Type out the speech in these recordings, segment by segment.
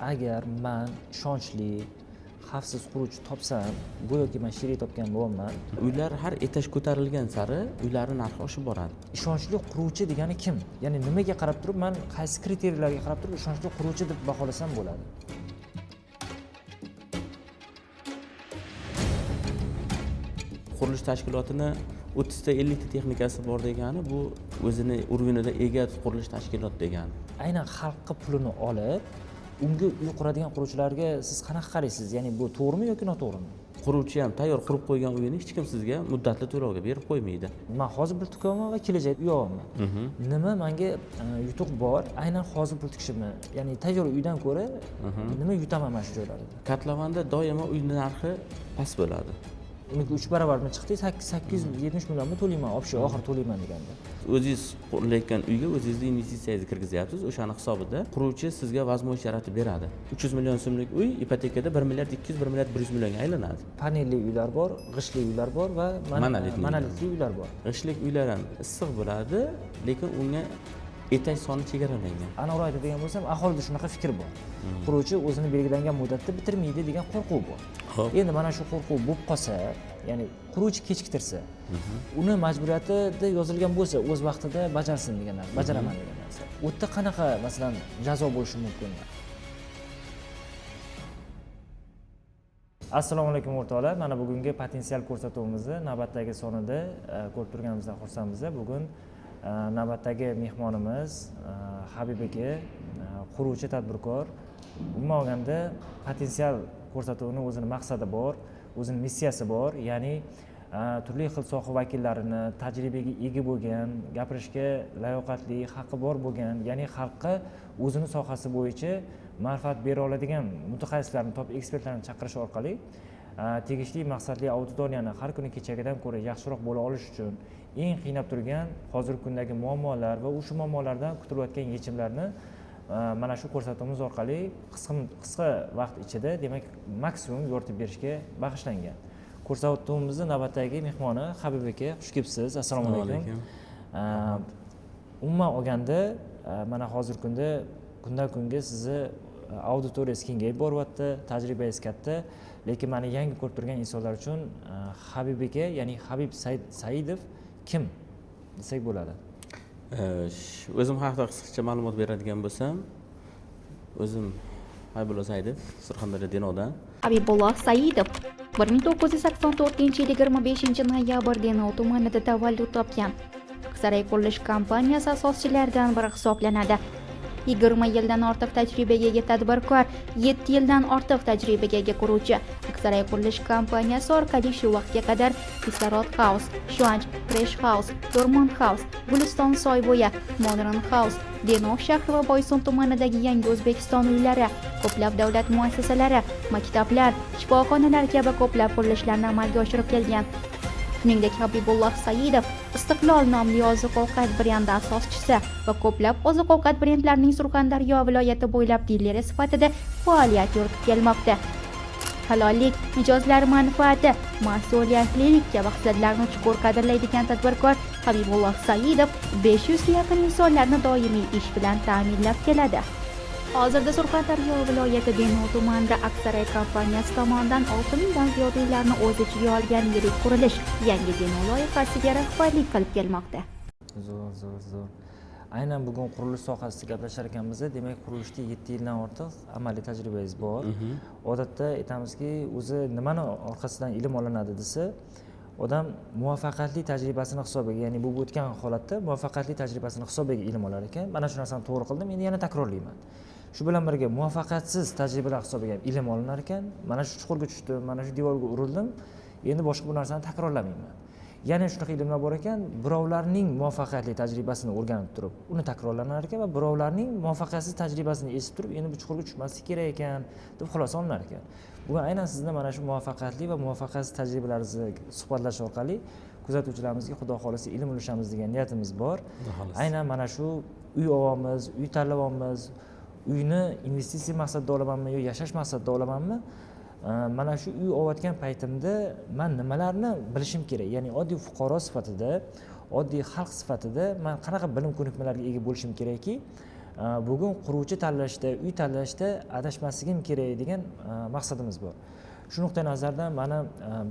Agar man ishonchli, xavfsiz quruvchi topsam, go'yoki man sherik topgan bo'laman. Uylar har etaj ko'tarilgan sari uylarning narxi oshib boradi. Ishonchli quruvchi degani kim? Ya'ni nimaga qarab turib, man qaysi kriteriyalarga qarab turib ishonchli quruvchi deb baholasam bo'ladi? Qurilish tashkilotini 30 ta 50 ta texnikasi bor degani, bu o'zini urvinida ega qurilish tashkilot degani. Aynan xalqqa pulini olib, unga uy quradigan quruvchilarga siz qanaqa qaraysiz? Ya'ni bu to'g'rimi yoki noto'g'rimi? Quruvchi ham tayyor qurib qo'ygan uyini hech kim sizga muddatli to'lovga berib qo'ymaydi. Men hozir pul tikaman va kelajakda uy olaman. Nima menga yutuq bor? Aynan hozir pul tikishimni, ya'ni tayyor uydan ko'ra nima yutaman mana shu joylarda? Kotlovanda doimo uyning narxi past bo'ladi. Uniki 3 baravarmi chiqdi, 870 millionmi to'layman, obshi oxiri to'layman deganda. O'zingiz qurilayotgan uyga o'zingizni investitsiyangizni kirgizyapsiz, o'shani hisobida quruvchi sizga vazmosh yaratib beradi. 300 million so'mlik uy ipotekada 1 milliard 200, 1 milliard 100 millionga aylanadi. Panelli uylar bor, g'ishtli uylar bor va monolitli uylar bor. G'ishtlik uylar ham issiq bo'ladi, lekin unga etaj soni chegaralangan. Aniqroq aytadigan bo'lsam, aholida shunaqa fikr bor. Quruvchi o'zini belgilangan muddatda bitirmaydi degan qo'rquv bor. Endi mana shu qo'rquv bo'lib qolsa, ya'ni quruvchi kechiktirsa, uni majburiyatida yozilgan bo'lsa, o'z vaqtida bajarsin degan narsa, bajaraman degan narsa. U yerda qanaqa, masalan, jazo bo'lishi mumkin? Assalomu alaykum o'rtoqlar. Mana bugungi potensial ko'rsatuvimizni navbatdagi sonida ko'rib turganimizdan xursandmiz. Bugun navbatdagi mehmonimiz Habib aka, quruvchi tadbirkor. Umuman olganda potensial ko'rsatuvini o'zini maqsadi bor, o'zini missiyasi bor, ya'ni turli xil soha vakillarini, tajribaga ega bo'lgan, gapirishga layoqatli, haqqi bor bo'lgan, ya'ni xalqqa o'zini sohasi bo'yicha manfaat bera oladigan mutaxassislarni, top ekspertlarni chaqirish orqali tegishli maqsadli auditoriyani har kuni kechagidan ko'ra yaxshiroq bo'la olish uchun eng qiynab turgan hozirgi kundagi muammolar va o'sha muammolardan kutilayotgan yechimlarni mana shu ko'rsatuvimiz orqali qisqa vaqt ichida, demak, maksimum yoritib berishga bag'ishlangan. Ko'rsatuvimizni navbatdagi mehmoni Habib aka, xush kelibsiz. Assalomu alaykum. Umuman olganda mana hozirgi kunda kundan kunga sizni auditoriyangiz kengayib boryapti, tajribangiz katta, lekin mana yangi ko'rib turgan insonlar uchun Habib aka, ya'ni Habib Saidov kim desak bo'ladi? O'zim haqida qisqacha ma'lumot beradigan bo'lsam, o'zim Habibulloh Saidov, Surxondaryo Denovdan. Habibulloh Saidov 1984-yil 25 noyabr Denov tumanida tavallud topgan. Saray qurilish kompaniyasi asoschilaridan biri hisoblanadi. 20 yildan ortiq tajribaga ega tadbirkor, 7 yildan ortiq tajribaga ega quruvchi. Saray qurilish kompaniyasi orqali shu vaqtga qadar Kislorod House, Ishonch, Fresh House, O'rmon House, Guliston soybo'yi, Modern House, Denov shahri va Boysun tumanidagi yangi O'zbekiston uylari, ko'plab davlat muassasalari, maktablar, shifoxonalar kabi ko'plab qurilishlarni amalga oshirib kelgan. Shuningdek, Habibulloh Saidov Istiqlol nomli oziq-ovqat brendi asoschisi va ko'plab oziq-ovqat brendlarining Surxondaryo viloyati bo'ylab dileri sifatida faoliyat yuritib kelmoqda. Halollik, mijozlar manfaati, mas'uliyatlilik kabi xislatlarni chuqur qadrlaydigan tadbirkor Habibulloh Saidov 500 ga yaqin insonlarni doimiy ish bilan ta'minlab keladi. Hozirda Surxondaryo viloyati Denov tumanida Aksaray kompaniyasi tomonidan 6000 dan ziyod uylarni o'z ichiga olgan yirik qurilish Yangi Denov loyihasiga rahbarlik qilib kelmoqda. Zo'r, zo'r, zo'r. Aynan bugun qurilish sohasida gaplashar ekanmiz, demak, qurilishda 7 yildan ortiq amaliy tajribangiz bor. Odatda aytamizki, o'zi nimani orqasidan ilm olinadi desa, odam muvaffaqiyatli tajribasini hisobiga, ya'ni bu o'tgan holatda muvaffaqiyatli tajribasini hisobiga ilm olar ekan. Mana shu narsani to'g'ri qildim, endi yana takrorlayman. Shu bilan birga muvaffaqiyatsiz tajribalar hisobiga ham ilm olinar ekan. Mana shu chuqurga tushdim, mana shu devorga urildim, endi boshqa bu narsani takrorlamayman. Yana shunaqa ilmlar bor ekan, birovlarning muvaffaqiyatli tajribasini o'rganib turib, uni takrorlanar ekan va birovlarning muvaffaqiyatsiz tajribasini eshitib turib, endi bu chuqurga tushmaslik kerak ekan deb xulosa olinar ekan. Bugun aynan sizni mana shu muvaffaqiyatli va muvaffaqiyatsiz tajribalaringizni suhbatlashish orqali kuzatuvchilarimizga Xudo xohlasa ilm ulashamiz degan niyatimiz bor. Aynan mana shu uy olamiz, uy tanlayapmiz, uyni investitsiya maqsadida olamanmi yo yashash maqsadida olamanmi? Mana shu uy olayotgan paytimda man nimalarni bilishim kerak? Ya'ni oddiy fuqaro sifatida, oddiy xalq sifatida man qanaqa bilim ko'nikmalarga ega bo'lishim kerakki, Bugun quruvchi tanlashda, uy tanlashda adashmasligim kerak degan maqsadimiz bor. Shu nuqtai nazardan mani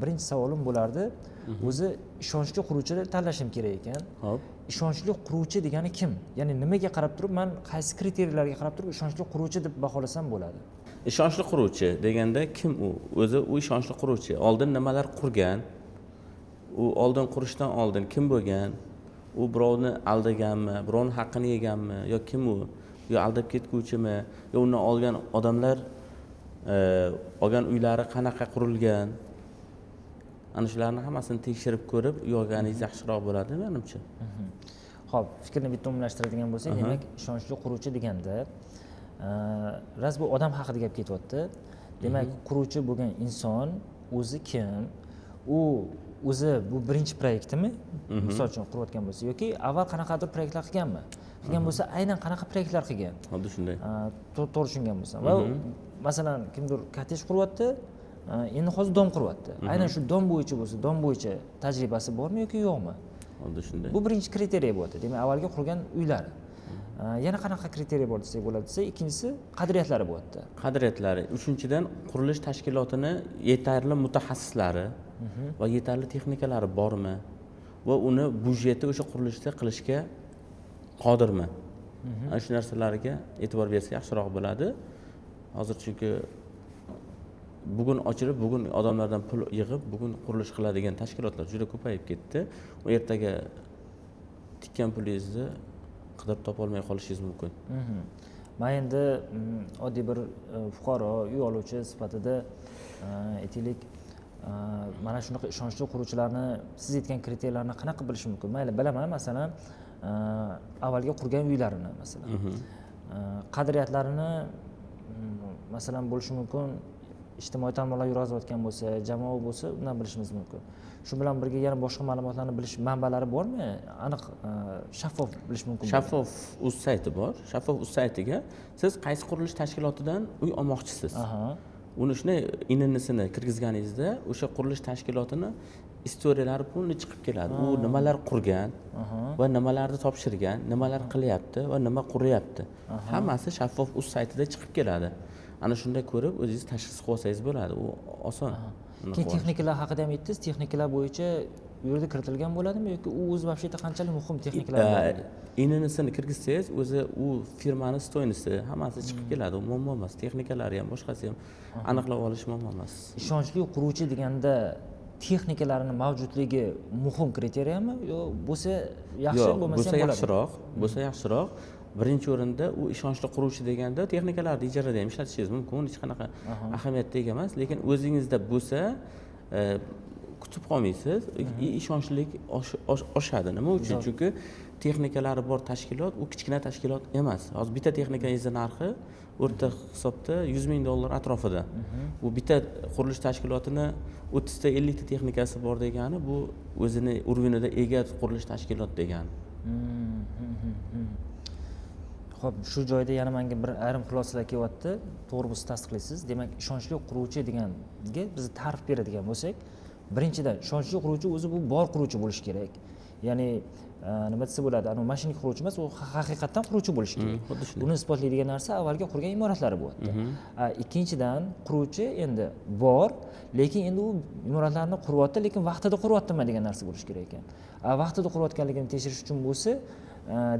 birinchi savolim bo'lardi. O'zi ishonchli quruvchini tanlashim kerak ekan. Hop. Ishonchli quruvchi degani kim? Ya'ni nimaga qarab turib, man qaysi kriteriyalarga qarab turib ishonchli quruvchi deb baholasam bo'ladi? Ishonchli quruvchi deganda kim u? O'zi u ishonchli quruvchi oldin nimalar qurgan? U oldin qurishdan oldin kim bo'lgan? U birovni aldaganmi, birovni haqqini yeganmi, yo kim u? Yo aldab ketguvchimi, yo undan olgan odamlar olgan uylari qanaqa qurilgan? Ana shularni hammasini tekshirib ko'rib uy olganingiz yaxshiroq bo'ladi menimcha. Xo'p, fikrni bitta umumlashtiradigan bo'lsak, demak, ishonchli quruvchi deganda ras bu odam haqida gap ketyapti. Demak, quruvchi bo'lgan inson o'zi kim? U o'zi bu birinchi proyektimi? Misol uchun qurayotgan bo'lsa yoki avval qanaqadir proyektlar qilganmi? Qilgan bo'lsa, aynan qanaqa proyektlar qilgan? Xuddi shunday. To'g'ri tushungan bo'lsam. Va masalan, kimdir kottej quryapti, endi hozir dom quryapti. Aynan shu dom bo'yicha bo'lsa, dom bo'yicha tajribasi bormi yoki yo'qmi? Xuddi shunday. Bu birinchi kriteriya bo'ladi. Demak, avvalgi qurgan uylari. Yana qanaqa kriteriya bor desak bo'ladi desa, ikkinchisi qadriyatlari bo'lyapti. Qadriyatlari. Uchinchidan, qurilish tashkilotini yetarli mutaxassislari va yetarli texnikalari bormi va uni byudjeti o'sha qurilishda qilishga qodirmi? Ana shu narsalarga e'tibor bersa yaxshiroq bo'ladi. Hozir chunki bugun ochilib, bugun odamlardan pul yig'ib, bugun qurilish qiladigan tashkilotlar juda ko'payib ketdi. U ertaga tikkan pulingizni qidirib topolmay qolishingiz mumkin. Men endi oddiy bir fuqaro, uy oluvchi sifatida aytaylik, mana shunaqa ishonchli quruvchilarni siz aytgan kriteriyalarni qanaqa bilishim mumkin? Mayli, bilaman, masalan, avvalgi qurgan uylarini, masalan, qadriyatlarini, masalan, bo'lishi mumkin, ijtimoiy tarmoqlar yurg'izayotgan bo'lsa, jamoa bo'lsa, undan bilishimiz mumkin. Shu bilan birga yana boshqa ma'lumotlarni bilish manbalari bormi? Aniq, shaffof bilish mumkin. Shaffof uz sayti bor. Shaffof uz saytiga siz qaysi qurilish tashkilotidan uy olmoqchisiz? Uni shunday INNsini kirgizganingizda o'sha qurilish tashkilotini istoriyalari pulni chiqib keladi. U nimalar qurgan va nimalarni topshirgan, nimalar qilyapti va nima quryapti. Hammasi Shaffof uz saytida chiqib keladi. Ana shunda ko'rib o'zingiz tashxis qilib olsangiz bo'ladi. U oson. Keyin texnikalar haqida ham aytdingiz. Texnikalar bo'yicha u yerda kiritilgan bo'ladimi yoki u o'zi вообще-то qanchalik muhim texnikalar? INNsini kirgizsangiz o'zi u firmani stoynisi hammasi chiqib keladi. U muammo emas. Texnikalari ham, boshqasi ham aniqlab olish muammo emas. Ishonchli quruvchi deganda texnikalarini mavjudligi muhim kriteriyami yo bo'lsa yaxshi, bo'lmasa ham bo'ladi? Yaxshiroq, bo'lsa yaxshiroq. Birinchi o'rinda u ishonchli quruvchi deganda texnikalarni ijarada ham ishlatishingiz mumkin, hech qanaqa ahamiyatga ega emas, lekin o'zingizda bo'lsa kutib qolmaysiz, ishonchlik oshadi. Nima uchun? Chunki texnikalari bor tashkilot u kichkina tashkilot emas. Hozir bitta texnikangizni narxi o'rta hisobda $100,000 atrofida. Bu bitta qurilish tashkilotini 30 ta 50 ta texnikasi bor degani, bu o'zini urvinida ega qurilish tashkilot degani. Xo'p, shu joyda yana menga bir ayrim xulosalar kelyapti. To'g'ri bo'lsa tasdiqlaysiz. Demak, ishonchli quruvchi deganga biz ta'rif beradigan bo'lsak, birinchidan ishonchli quruvchi o'zi bu bor quruvchi bo'lishi kerak. Ya'ni nima desa bo'ladi, ana mashinka quruvchi emas, u haqiqatdan quruvchi bo'lishi kerak. Buni isbotlaydigan narsa avvalgi qurgan imoratlari bo'lyapti. Ikkinchidan, quruvchi endi bor, lekin endi u imoratlarni quryapti, lekin vaqtida quryaptimi degan narsa bo'lishi kerak ekan. Vaqtida qurayotganligini tekshirish uchun bo'lsa,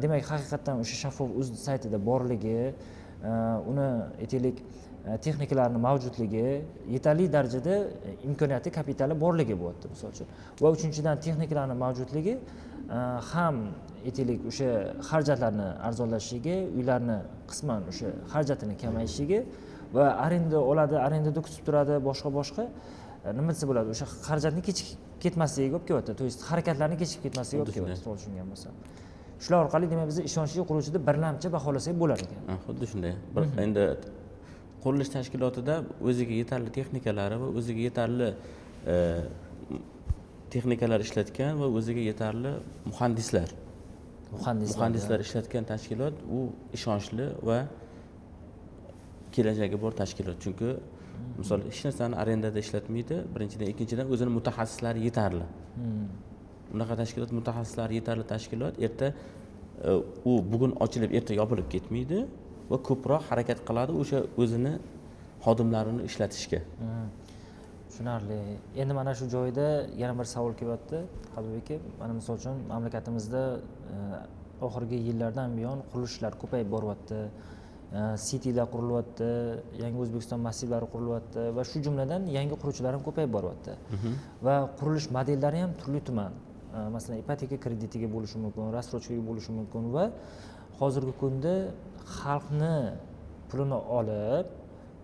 demak, haqiqatdan o'sha Shaffof uz saytida borligi, uni aytaylik, texnikalarning mavjudligi, yetarli darajada imkoniyati, kapitali borligi bo'lyapti, misol uchun. Va uchinchidan, texnikalarning mavjudligi ham aytaylik o'sha xarajatlarni arzonlashishiga, uylarni qisman o'sha xarajatini kamayishiga va arenda oladi, arendada kutib turadi, boshqa nima desa bo'ladi, o'sha xarajatni kechikib ketmasligiga olib kelyapti. To есть harakatlarni kechikib ketmasligiga olib kelyapti, to'g'ri tushungan bo'lsam. Shular orqali demak biz ishonchli quruvchini birlamchi baholasak bo'lar ekan. Xuddi shunday. Endi qurilish tashkilotida o'ziga yetarli texnikalari va o'ziga yetarli texnikalar ishlatgan va o'ziga yetarli muhandislar ishlatgan tashkilot u ishonchli va kelajagi bor tashkilot. Chunki misol hech narsani arendada ishlatmaydi, birinchidan, ikkinchidan o'zini mutaxassislari yetarli. Unaqa tashkilot, mutaxassislari yetarli tashkilot erta U bugun ochilib erta yopilib ketmaydi va ko'proq harakat qiladi o'sha o'zini xodimlarini ishlatishga. Tushunarli. Endi mana shu joyda yana bir savol kelyapti, Habib aka. Mana misol uchun mamlakatimizda oxirgi yillardan buyon qurilishlar ko'payib boryapti. Citylar qurilyapti, yangi O'zbekiston massivlari qurilyapti va shu jumladan yangi quruvchilar ham ko'payib boryapti. Va qurilish modellari ham turli tuman. Masalan, ipoteka kreditiga bo'lishi mumkin, рассрочка ga bo'lishi mumkin va hozirgi kunda xalqni pulini olib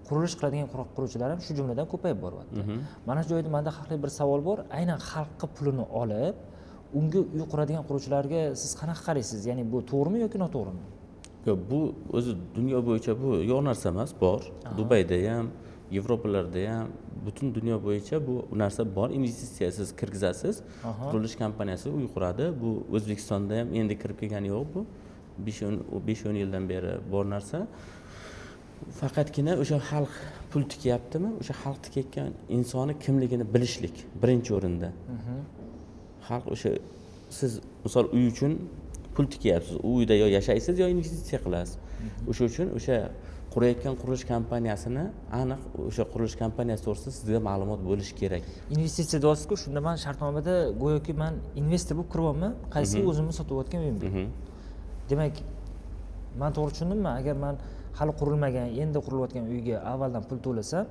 qurilish qiladigan quruvchilar ham shu jumladan ko'payib boryapti. Mana shu joyda menda haqli bir savol bor. Aynan xalqqa pulini olib, unga uy quradigan quruvchilarga siz qanaqa qaraysiz? Ya'ni bu to'g'rimi yoki noto'g'rimi? Yo'q, bu o'zi dunyo bo'yicha bu yo'q narsa emas, bor. Dubayda ham, Yevropalarda ham, butun dunyo bo'yicha bu narsa bor. Investitsiya siz kirgizasiz, qurilish kompaniyasi uy quradi. Bu O'zbekistonda ham endi kirib kelgani yo'q bu. 5-10 yildan beri bor narsa. Faqatgina o'sha xalq pul tikyaptimi, o'sha xalq tikayotgan insoni kimligini bilishlik birinchi o'rinda. Xalq o'sha siz misol uy uchun pul tikyapsiz, u uyda yo yashaysiz yo investitsiya qilasiz. O'sha uchun o'sha qurayotgan qurilish kompaniyasini aniq o'sha qurilish kompaniyasi to'g'risida sizga ma'lumot bo'lishi kerak. Investitsiya deyapsiz-ku, shunda men shartnomada go'yoki men investor bo'lib kiryapman, qaysi o'zimni sotayotgan uyimga. Demak, men to'g'ri tushundimmi? Agar men hali qurilmagan, endi qurilayotgan uyga avvaldan pul to'lasam,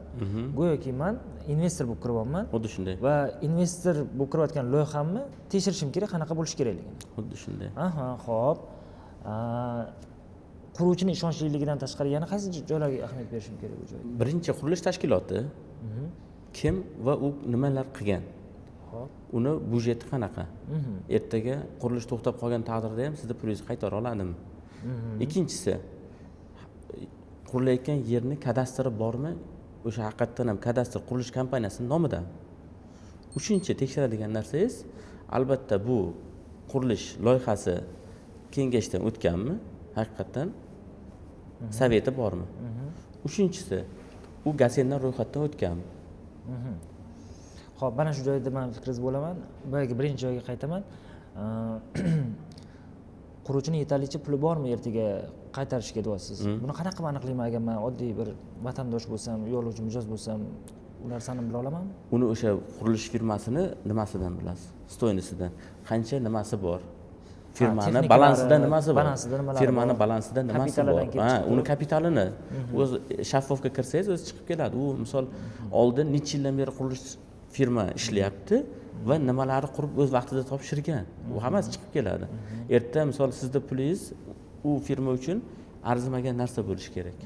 go'yoki men investor bo'lib kiryapman. Xuddi shunday. Va investor bo'lib kirayotgan loyihamni tekshirishim kerak, qanaqa bo'lishi kerakligini. Xuddi shunday. Aha, xo'p. Quruvchining ishonchliligidan tashqari yana qaysi joylarga ahamiyat berishim kerak bu joyda? Birinchi qurilish tashkiloti kim va u nimalar qilgan? Xo'p. Uni byudjeti qanaqa? Ertaga qurilish to'xtab qolgan taqdirda ham sizni pulingizni qaytara oladimi? Ikkinchisi, qurilayotgan yerni kadastri bormi? O'sha haqiqatdan ham kadastr qurilish kompaniyasining nomidan. Uchinchi tekshiradigan narsangiz, albatta bu qurilish loyihasi kengashdan o'tganmi? Haqiqatdan soveti bormi? Uchinchisi, u GASENdan ro'yxatdan o'tganmi? Xo'p, mana shu joyda men fikringiz bo'laman. Boyagi birinchi joyga qaytaman. Quruvchining yetarlicha puli bormi ertaga qaytarishga deyapsiz. Buni qanaqa qilib aniqlayman agar men oddiy bir vatandosh bo'lsam, yo'lovchi mijoz bo'lsam, u narsani bila olamanmi? Uni o'sha qurilish firmasini nimasidan bilasiz? Stoynisidan. Qancha nimasi bor? Firmani balansida nimasi bor? Firmani balansida nimasi bor? Ha, uni kapitalini o'zi shaffofga kirsangiz o'zi chiqib keladi. U misol oldin necha yildan beri qurilish firma ishlayapti va nimalarni qurib o'z vaqtida topshirgan. U hammasi chiqib keladi. Erta misol sizda pulingiz u firma uchun arzimagan narsa bo'lishi kerak.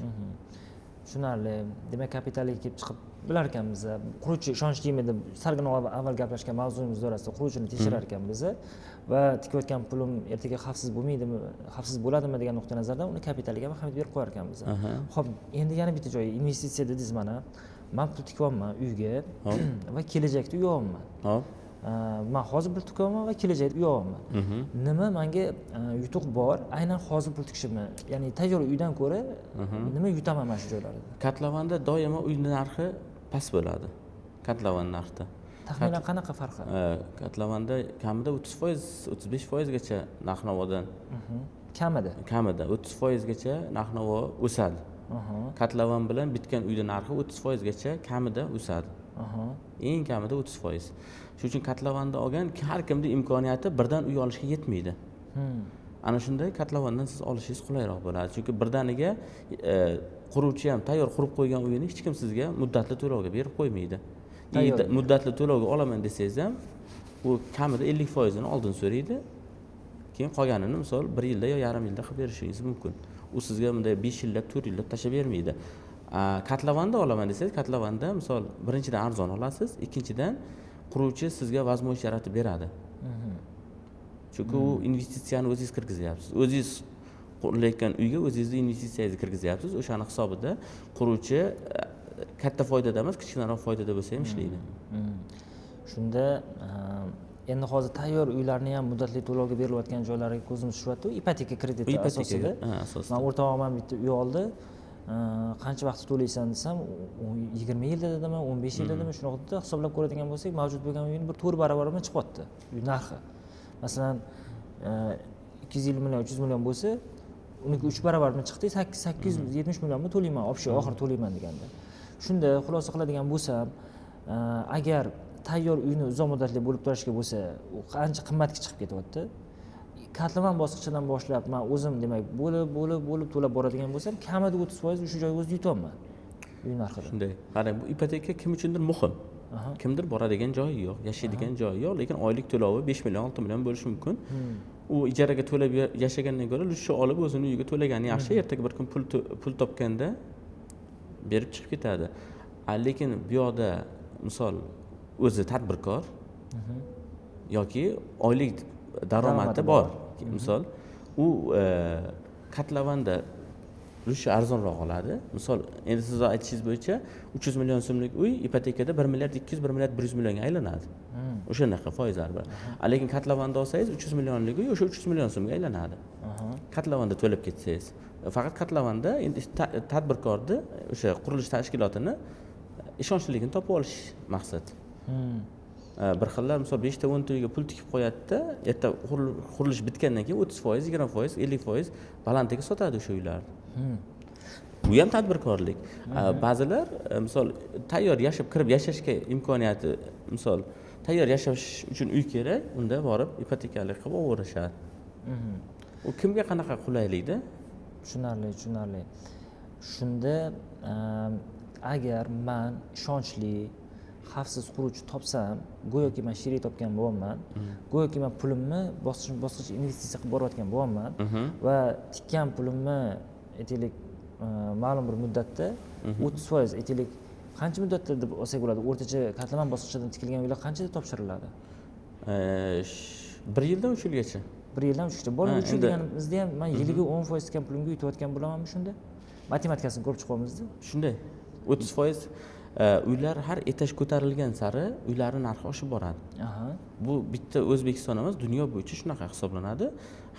Tushunarli. Demak, kapitaliga kelib chiqib bilar ekanmiz. Quruvchi ishonchlimi deb salgina avval gaplashgan mavzuimiz doirasida quruvchini tekshirar ekanmiz va tikayotgan pulim ertaga xavfsiz bo'lmaydimi, xavfsiz bo'ladimi degan nuqtai nazardan uni kapitaliga ham ahamiyat berib qo'yar ekanmiz. Xo'p, endi yana bitta joyi investitsiya dedingiz mana. Men pul tikyapman uyga va kelajakda uy olaman. Xo'p. Men hozir pul tikyapman va kelajakda uy olaman. Nima menga yutuq bor? Aynan hozir pul tikishimni, ya'ni tayyor uydan ko'ra nima yutaman mana shu joylarda? Kotlovanda doimo uyning narxi past bo'ladi. Kotlovan narxida. Taxminan qanaqa farqi? Kotlovanda kamida 30%, 35% gacha narx-navodan. Kamida. Kamida 30% gacha narx-navo o'sadi. Kotlovan bilan bitgan uyning narxi 30% gacha kamida o'sadi. Eng kamida 30%. Shuning uchun kotlovanda olgan har kimning imkoniyati birdan uy olishga yetmaydi. Ana shunday kotlovandan siz olishingiz qulayroq bo'ladi. Chunki birdaniga quruvchi ham tayyor qurib qo'ygan uyini hech kim sizga muddatli to'lovga berib qo'ymaydi. Muddatli to'lovga olaman desangiz ham u kamida 50% oldin so'raydi. Keyin qolganini misol 1 yilda yo yarim yilda qilib berishingiz mumkin. U sizga bunday 5 yillab, 4 yillab tashlab bermaydi. Kotlovanda olaman desangiz, kotlovanda misol birinchidan arzon olasiz, ikkinchidan quruvchi sizga vazmosh yaratib beradi. Chunki u investitsiyani o'zingiz kirgizyapsiz. O'zingiz qurilayotgan uyga o'zingizni investitsiyangizni kirgizyapsiz. O'shani hisobida quruvchi katta foydada emas, kichkinaroq foydada bo'lsa ham ishlaydi. Shunda endi hozir tayyor uylarni ham muddatli to'lovga berilayotgan joylariga ko'zimiz tushyapti, ipoteka krediti asosida. Men o'rtog'im ham bitta uy oldi. Qancha vaqt to'laysan desam, 20 yilda dedimi, 15 yilda dedimi, shunaqa dedi. Hisoblab ko'radigan bo'lsak, mavjud bo'lgan uyning bir 4 barobarimi chiqyapti uy narxi. Masalan, 250 million, 300 million bo'lsa, uniki 3 barobarmi chiqdi, 870 millionmi to'layman, общий oxiri to'layman deganda. Shunda xulosa qiladigan bo'lsam, agar tayyor uyni uzoq muddatli bo'lib turishga bo'lsa, u ancha qimmatga chiqib ketyapti. Kotlovan bosqichidan boshlab man o'zim demak bo'lib bo'lib bo'lib to'lab boradigan bo'lsam, kamida 30% o'sha joyga o'zim yutyapman uy narxida. Shunday. Qarang, bu ipoteka kim uchundir muhim. Kimdir boradigan joyi yo'q, yashaydigan joyi yo'q, lekin oylik to'lovi 5 million, 6 million bo'lishi mumkin. U ijaraga to'lab yashagandan ko'ra lutfi olib o'zini uyiga to'lagani yaxshi. Ertaga bir kun pul topganda berib chiqib ketadi. Lekin bu yoqda misol o'zi tadbirkor yoki oylik daromadi bor. Misol u kotlovanda lutfi arzonroq oladi. Misol endi siz aytishingiz bo'yicha 300 million so'mlik uy ipotekada 1 milliard 200, 1 milliard 100 millionga aylanadi. O'shanaqa foizlar bilan. Lekin kotlovanda olsangiz 300 millionlik uy o'sha 300 million so'mga aylanadi. Kotlovanda to'lab ketsangiz. Faqat kotlovanda endi tadbirkorni o'sha qurilish tashkilotini ishonchliligini topib olish maqsad. Bir xillar misol 5 ta 10 ta uyga pul tikib qo'yadi-da, erta qurilish bitgandan keyin 30%, 20%, 50% balandiga sotadi o'sha uylarni. Bu ham tadbirkorlik. Ba'zilar misol tayyor yashab kirib yashashga imkoniyati, misol tayyor yashash uchun uy kerak, unda borib ipotekalik qilib olaverishadi. U kimga qanaqa qulaylikda? Tushunarli, tushunarli. Shunda agar man ishonchli, xavfsiz quruvchi topsam, go'yoki man sherik topgan bo'laman, go'yoki man pulimni bosqich-bosqich investitsiya qilib borayotgan bo'laman va tikkan pulimni aytaylik ma'lum bir muddatda 30% aytaylik qancha muddatda deb olsak bo'ladi? O'rtacha kotlovan bosqichidan tikilgan uylar qanchada topshiriladi? 1 yildan 3 yilgacha. 1 yildan 3 yilgacha. Bor 3 yil deganimizda ham man yiliga 10% tikkan pulimga yutayotgan bo'lamanmi shunda? Matematikasini ko'rib chiqyapmiz-da. Shunday. 30% uylar har etaj ko'tarilgan sari uylarning narxi oshib boradi. Bu bitta O'zbekiston emas, dunyo bo'yicha shunaqa hisoblanadi.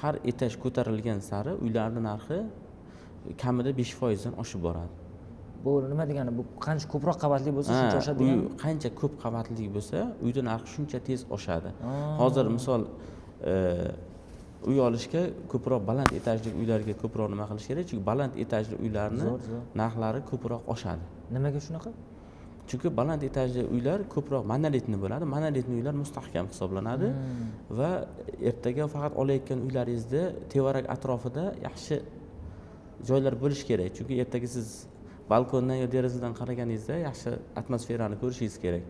Har etaj ko'tarilgan sari uylarning narxi kamida 5% dan oshib boradi. Bu nima degani? Bu qancha ko'proq qavatli bo'lsa, shuncha oshadi degani? Uy qancha ko'p qavatli bo'lsa, uyning narxi shuncha tez oshadi. Hozir misol uy olishga ko'proq baland etajli uylarga ko'proq nima qilish kerak? Chunki baland etajli uylarning narxlari ko'proq oshadi. Nimaga shunaqa? Chunki baland etajli uylar ko'proq monolitni bo'ladi. Monolitni uylar mustahkam hisoblanadi va ertaga faqat olayotgan uylaringizda tevarak atrofida yaxshi joylar bo'lishi kerak. Chunki ertaga siz balkondan yo derazadan qaraganingizda yaxshi atmosferani ko'rishingiz kerak.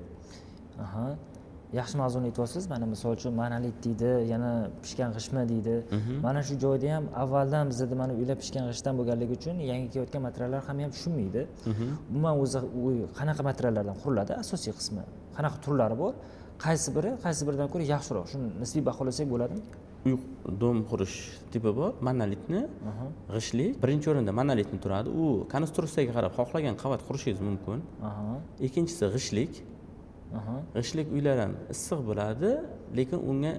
Yaxshi mavzuni aytyapsiz. Mana misol uchun monolit deydi, yana pishgan g'ishtmi deydi. Mana shu joyda ham avvaldan bizda mana uylar pishgan g'ishtdan bo'lganligi uchun yangi kelayotgan materiallar ham tushunmaydi. Umuman o'zi uy qanaqa materiallardan quriladi, asosiy qismi, qanaqa turlari bor, qaysi biri qaysi biridan ko'ra yaxshiroq, shuni nisbiy baholasak bo'ladimi? Uy dom qurish tipi bor, monolitni, g'ishtli. Birinchi o'rinda monolitni turadi. U konstruksiyaga qarab xohlagan qavat qurishingiz mumkin. Ikkinchisi g'ishtlik. G'ishtlik uylar ham issiq bo'ladi, lekin unga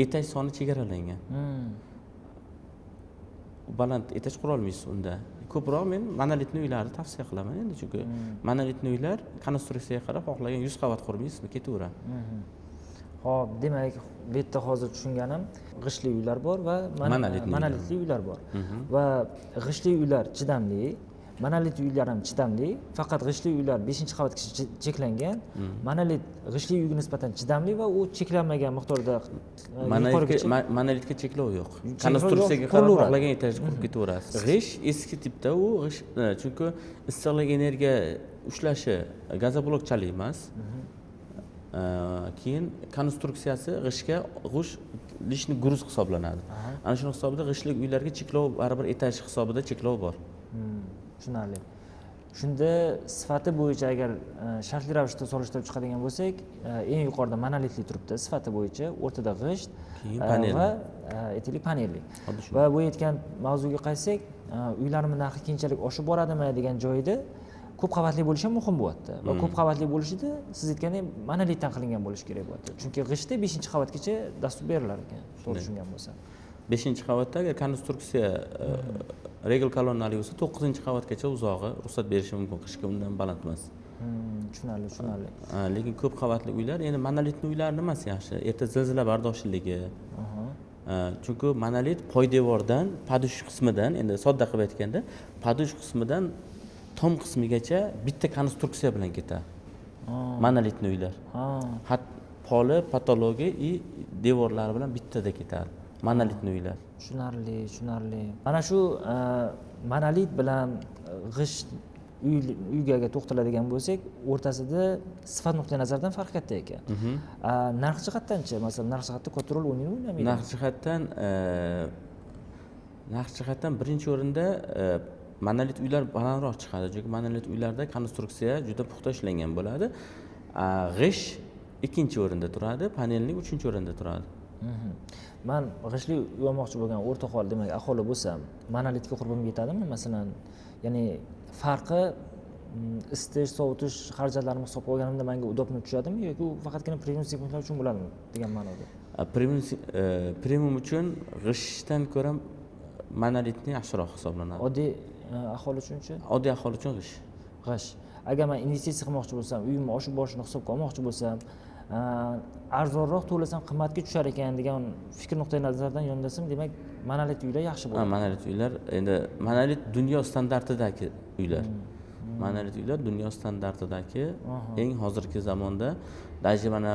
etaj soni chegaralangan. Baland etaj qura olmaysiz unda. Ko'proq men monolitni uylarni tavsiya qilaman endi, chunki monolitni uylar konstruksiyaga qarab xohlagan 100 qavat qurmaysizmi, ketaveradi. Xo'p, demak, bu yerda hozir tushunganim, g'ishtli uylar bor va monolitli uylar bor. Va g'ishtli uylar chidamli, monolit uylar ham chidamli, faqat g'ishtli uylar 5-qavatgacha cheklangan. Monolit g'ishtli uyga nisbatan chidamli va u cheklanmagan miqdorda monolitga cheklov yo'q. Konstruksiyaga qarab xohlagan etajni qurib ketaverasiz. G'isht eski tipda u g'isht, chunki issiqlik energiya ushlashi gazoblokchalik emas. Keyin konstruksiyasi g'ishtga g'isht lishni gruz hisoblanadi. Ana shuni hisobida g'ishtlik uylarga cheklov baribir etaj hisobida cheklov bor. Tushunarli. Shunda sifati bo'yicha agar shartli ravishda solishtirib chiqadigan bo'lsak, eng yuqorida monolitli turibdi sifati bo'yicha, o'rtada g'isht va aytaylik panelli. Va bu aytgan mavzuga qaytsak, uylarning narxi keyinchalik oshib boradimi degan joyida ko'p qavatli bo'lishi ham muhim bo'lyapti. Va ko'p qavatli bo'lishida siz aytgandek monolitdan qilingan bo'lishi kerak bo'lyapti. Chunki g'ishtda 5-qavatgacha dastur berilar ekan, to'g'ri tushungan bo'lsam. 5-qavatda agar konstruksiya regl kolonnali bo'lsa, 9-qavatgacha uzog'i ruxsat berishi mumkin, qishga undan baland emas. Tushunarli, tushunarli. Lekin ko'p qavatli uylar, endi monolitli uylar nimasi yaxshi? Erta zilzila bardoshliligi, Chunki monolit poydevordan, padush qismidan, endi sodda qilib aytganda, padush qismidan tom qismigacha bitta konstruksiya bilan ketadi. Monolitni uylar. Poli, patologi и devorlari bilan bittada ketadi. Monolitni uylar. Tushunarli, tushunarli. Mana shu monolit bilan g'isht uyga to'xtaladigan bo'lsak, o'rtasida sifat nuqtai nazaridan farq katta ekan. Narx jihatdanchi, masalan, narx jihatda katta rol o'ynaymi, o'ynamaydi? Narx jihatdan birinchi o'rinda monolit uylar balandroq chiqadi, chunki monolit uylarda konstruksiya juda puxta ishlangan bo'ladi. G'isht ikkinchi o'rinda turadi, panellik uchinchi o'rinda turadi. Man g'ishtli uy olmoqchi bo'lgan o'rta hol, demak, aholi bo'lsam, monolitga qurbim yetadimi, masalan? Ya'ni farqi isitish, sovutish xarajatlarini hisobga olganimda menga удобно tushadimi yoki u faqatgina premium segmentlar uchun bo'ladimi degan ma'noda. Premium uchun g'ishtdan ko'ra monolitni yaxshiroq hisoblanadi. Oddiy aholi uchunchi? Oddiy aholi uchun g'isht. G'isht. Agar man investitsiya qilmoqchi bo'lsam, uyimni oshib borishini hisobga olmoqchi bo'lsam, arzonroq to'lasam qimmatga tushar ekan degan fikr nuqtai nazaridan yondasam, demak, monolit uylar yaxshi bo'ladi. Monolit uylar, endi monolit dunyo standartidagi uylar. Monolit uylar dunyo standartidagi eng hozirgi zamonda, даже mana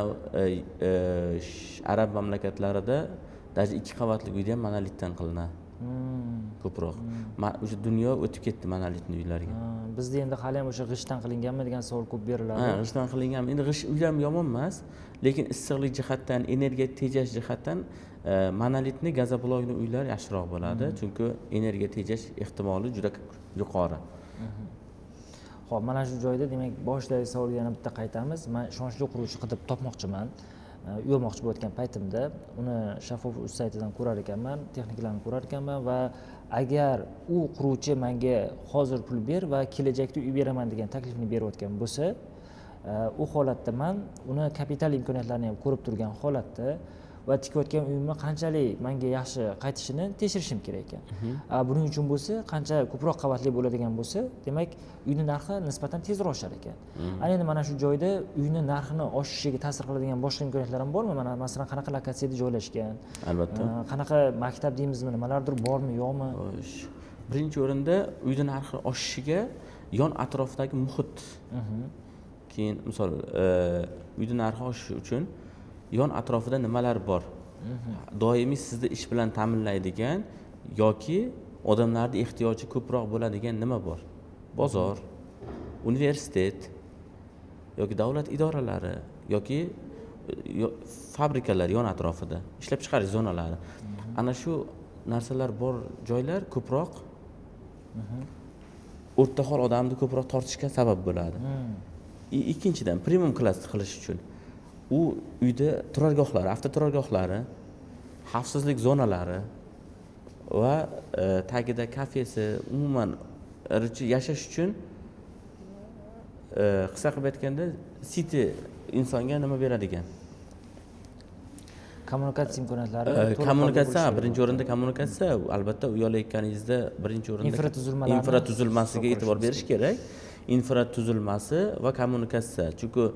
arab mamlakatlarida даже ikki qavatli uyda ham monolitdan qilinadi ko'proq. O'sha dunyo o'tib ketdi monolitni uylarga. Bizda endi hali ham o'sha g'ishtdan qilinganmi degan savol ko'p beriladi. Ha, g'ishtdan qilingan. Endi g'isht uylar ham yomon emas, lekin issiqlik jihatdan, energiya tejash jihatdan monolitni, gazoblokli uylar yaxshiroq bo'ladi, chunki energiya tejash ehtimoli juda yuqori. Ho'p, mana shu joyda, demak, boshidagi savolga yana bitta qaytamiz. Man ishonchli quruvchi qidirib topmoqchiman. Uy olmoqchi bo'layotgan paytimda uni Shaffof uz saytidan ko'rar ekanman, texnikalarni ko'rar ekanman va agar u quruvchi menga hozir pul ber va kelajakda uy beraman degan taklifni berayotgan bo'lsa, u holatda man uni kapital imkoniyatlarini ham ko'rib turgan holatda va tikayotgan uyimni qanchalik menga yaxshi qaytishini tekshirishim kerak ekan. Buning uchun bo'lsa, qancha ko'proq qavatli bo'ladigan bo'lsa, demak, uyni narxi nisbatan tezroq oshar ekan. Ana endi mana shu joyda uyni narxini oshishiga ta'sir qiladigan boshqa imkoniyatlar ham bormi? Mana, masalan, qanaqa lokatsiyada joylashgan? Albatta. Qanaqa maktab deymizmi, nimalardir bormi, yo'qmi? Xo'sh, birinchi o'rinda uyni narxi oshishiga yon atrofdagi muhit. Keyin, misol, uyni narxi oshishi uchun yon atrofida nimalar bor, doimiy sizni ish bilan ta'minlaydigan yoki odamlarni ehtiyoji ko'proq bo'ladigan nima bor? Bozor, universitet yoki davlat idoralari yoki fabrikalar, yon atrofida ishlab chiqarish zonalari. Ana shu narsalar bor joylar ko'proq o'rta hol odamni ko'proq tortishga sabab bo'ladi. Ikkinchidan, premium klass qilish uchun u uyda turargohlari, avtoturargohlari, xavfsizlik zonalari va tagida kafesi, umuman yashash uchun, qisqa qilib aytganda, city insonga nima beradigan? Kommunikatsiya imkoniyatlari to'liq Kommunikatsiya bo'lishi birinchi kerak. o'rinda kommunikatsiya. Albatta, uy olayotganingizda birinchi o'rinda Infratuzilmalarni infratuzilmasiga hisobga e'tibor olishimiz berish kerak. Infratuzilmasi va kommunikatsiya, chunki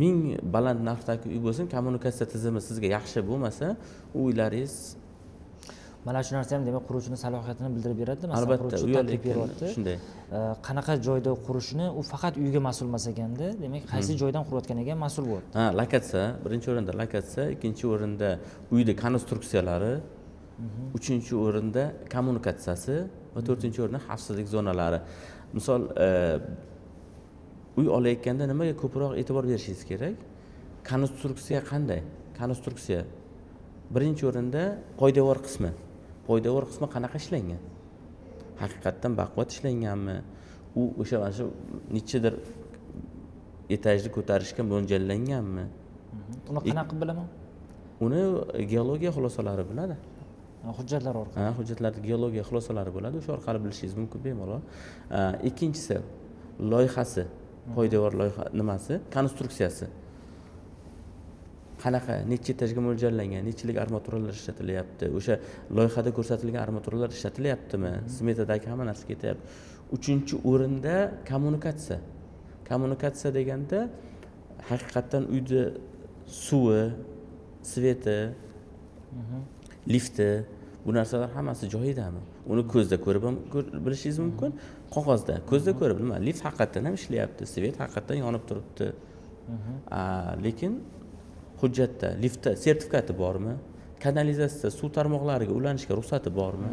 ming baland narxdagi uy bo'lsin, kommunikatsiya tizimi sizga yaxshi bo'lmasa, u uylaringiz Mana shu narsa ham, demak, quruvchini salohiyatini bildirib beradi. Masalan, Albatta, quruvchi uy taklif olayotganda beryapti. Shunday. Qanaqa joyda qurishini, u faqat uyga mas'ul emas ekanda, demak, qaysi joydan qurayotganiga ham mas'ul bo'lyapti. Ha, lokatsiya birinchi o'rinda, lokatsiya ikkinchi o'rinda, uyni konstruksiyalari uchinchi o'rinda, kommunikatsiyasi va to'rtinchi o'rinda xavfsizlik zonalari. Misol, uy olayotganda nimaga ko'proq e'tibor berishingiz kerak? Konstruksiya qanday? Konstruksiya birinchi o'rinda poydevor qismi. Poydevor qismi qanaqa ishlangan, haqiqatdan baquvvat ishlanganmi, u o'sha mana shu nechidir etajni ko'tarishga mo'ljallanganmi? Uni qanaqa qilib bilaman? Uni geologiya xulosalari biladi. Hujjatlar orqali. Ha, hujjatlarda geologiya xulosalari bo'ladi, o'sha orqali bilishingiz mumkin bemalol. Ikkinchisi loyihasi, poydevor loyiha nimasi, konstruksiyasi qanaqa, necha etajga mo'ljallangan, nechilik armaturalar ishlatilyapti, o'sha loyihada ko'rsatilgan armaturalar ishlatilyaptimi, smetadagi hamma narsa ketyapti. Uchinchi o'rinda kommunikatsiya. Kommunikatsiya deganda haqiqatdan uyda suvi, свет i. Lifti, bu narsalar hammasi joyidami? Uni ko'zda ko'rib ham bilishingiz mumkin, qog'ozda ko'zda ko'rib nima, lift haqiqatdan ham ishlayapti, svet haqiqatdan yonib turibdi. Lekin hujjatda liftda sertifikati bormi? Kanalizatsiya, suv tarmoqlariga ulanishga ruxsati bormi?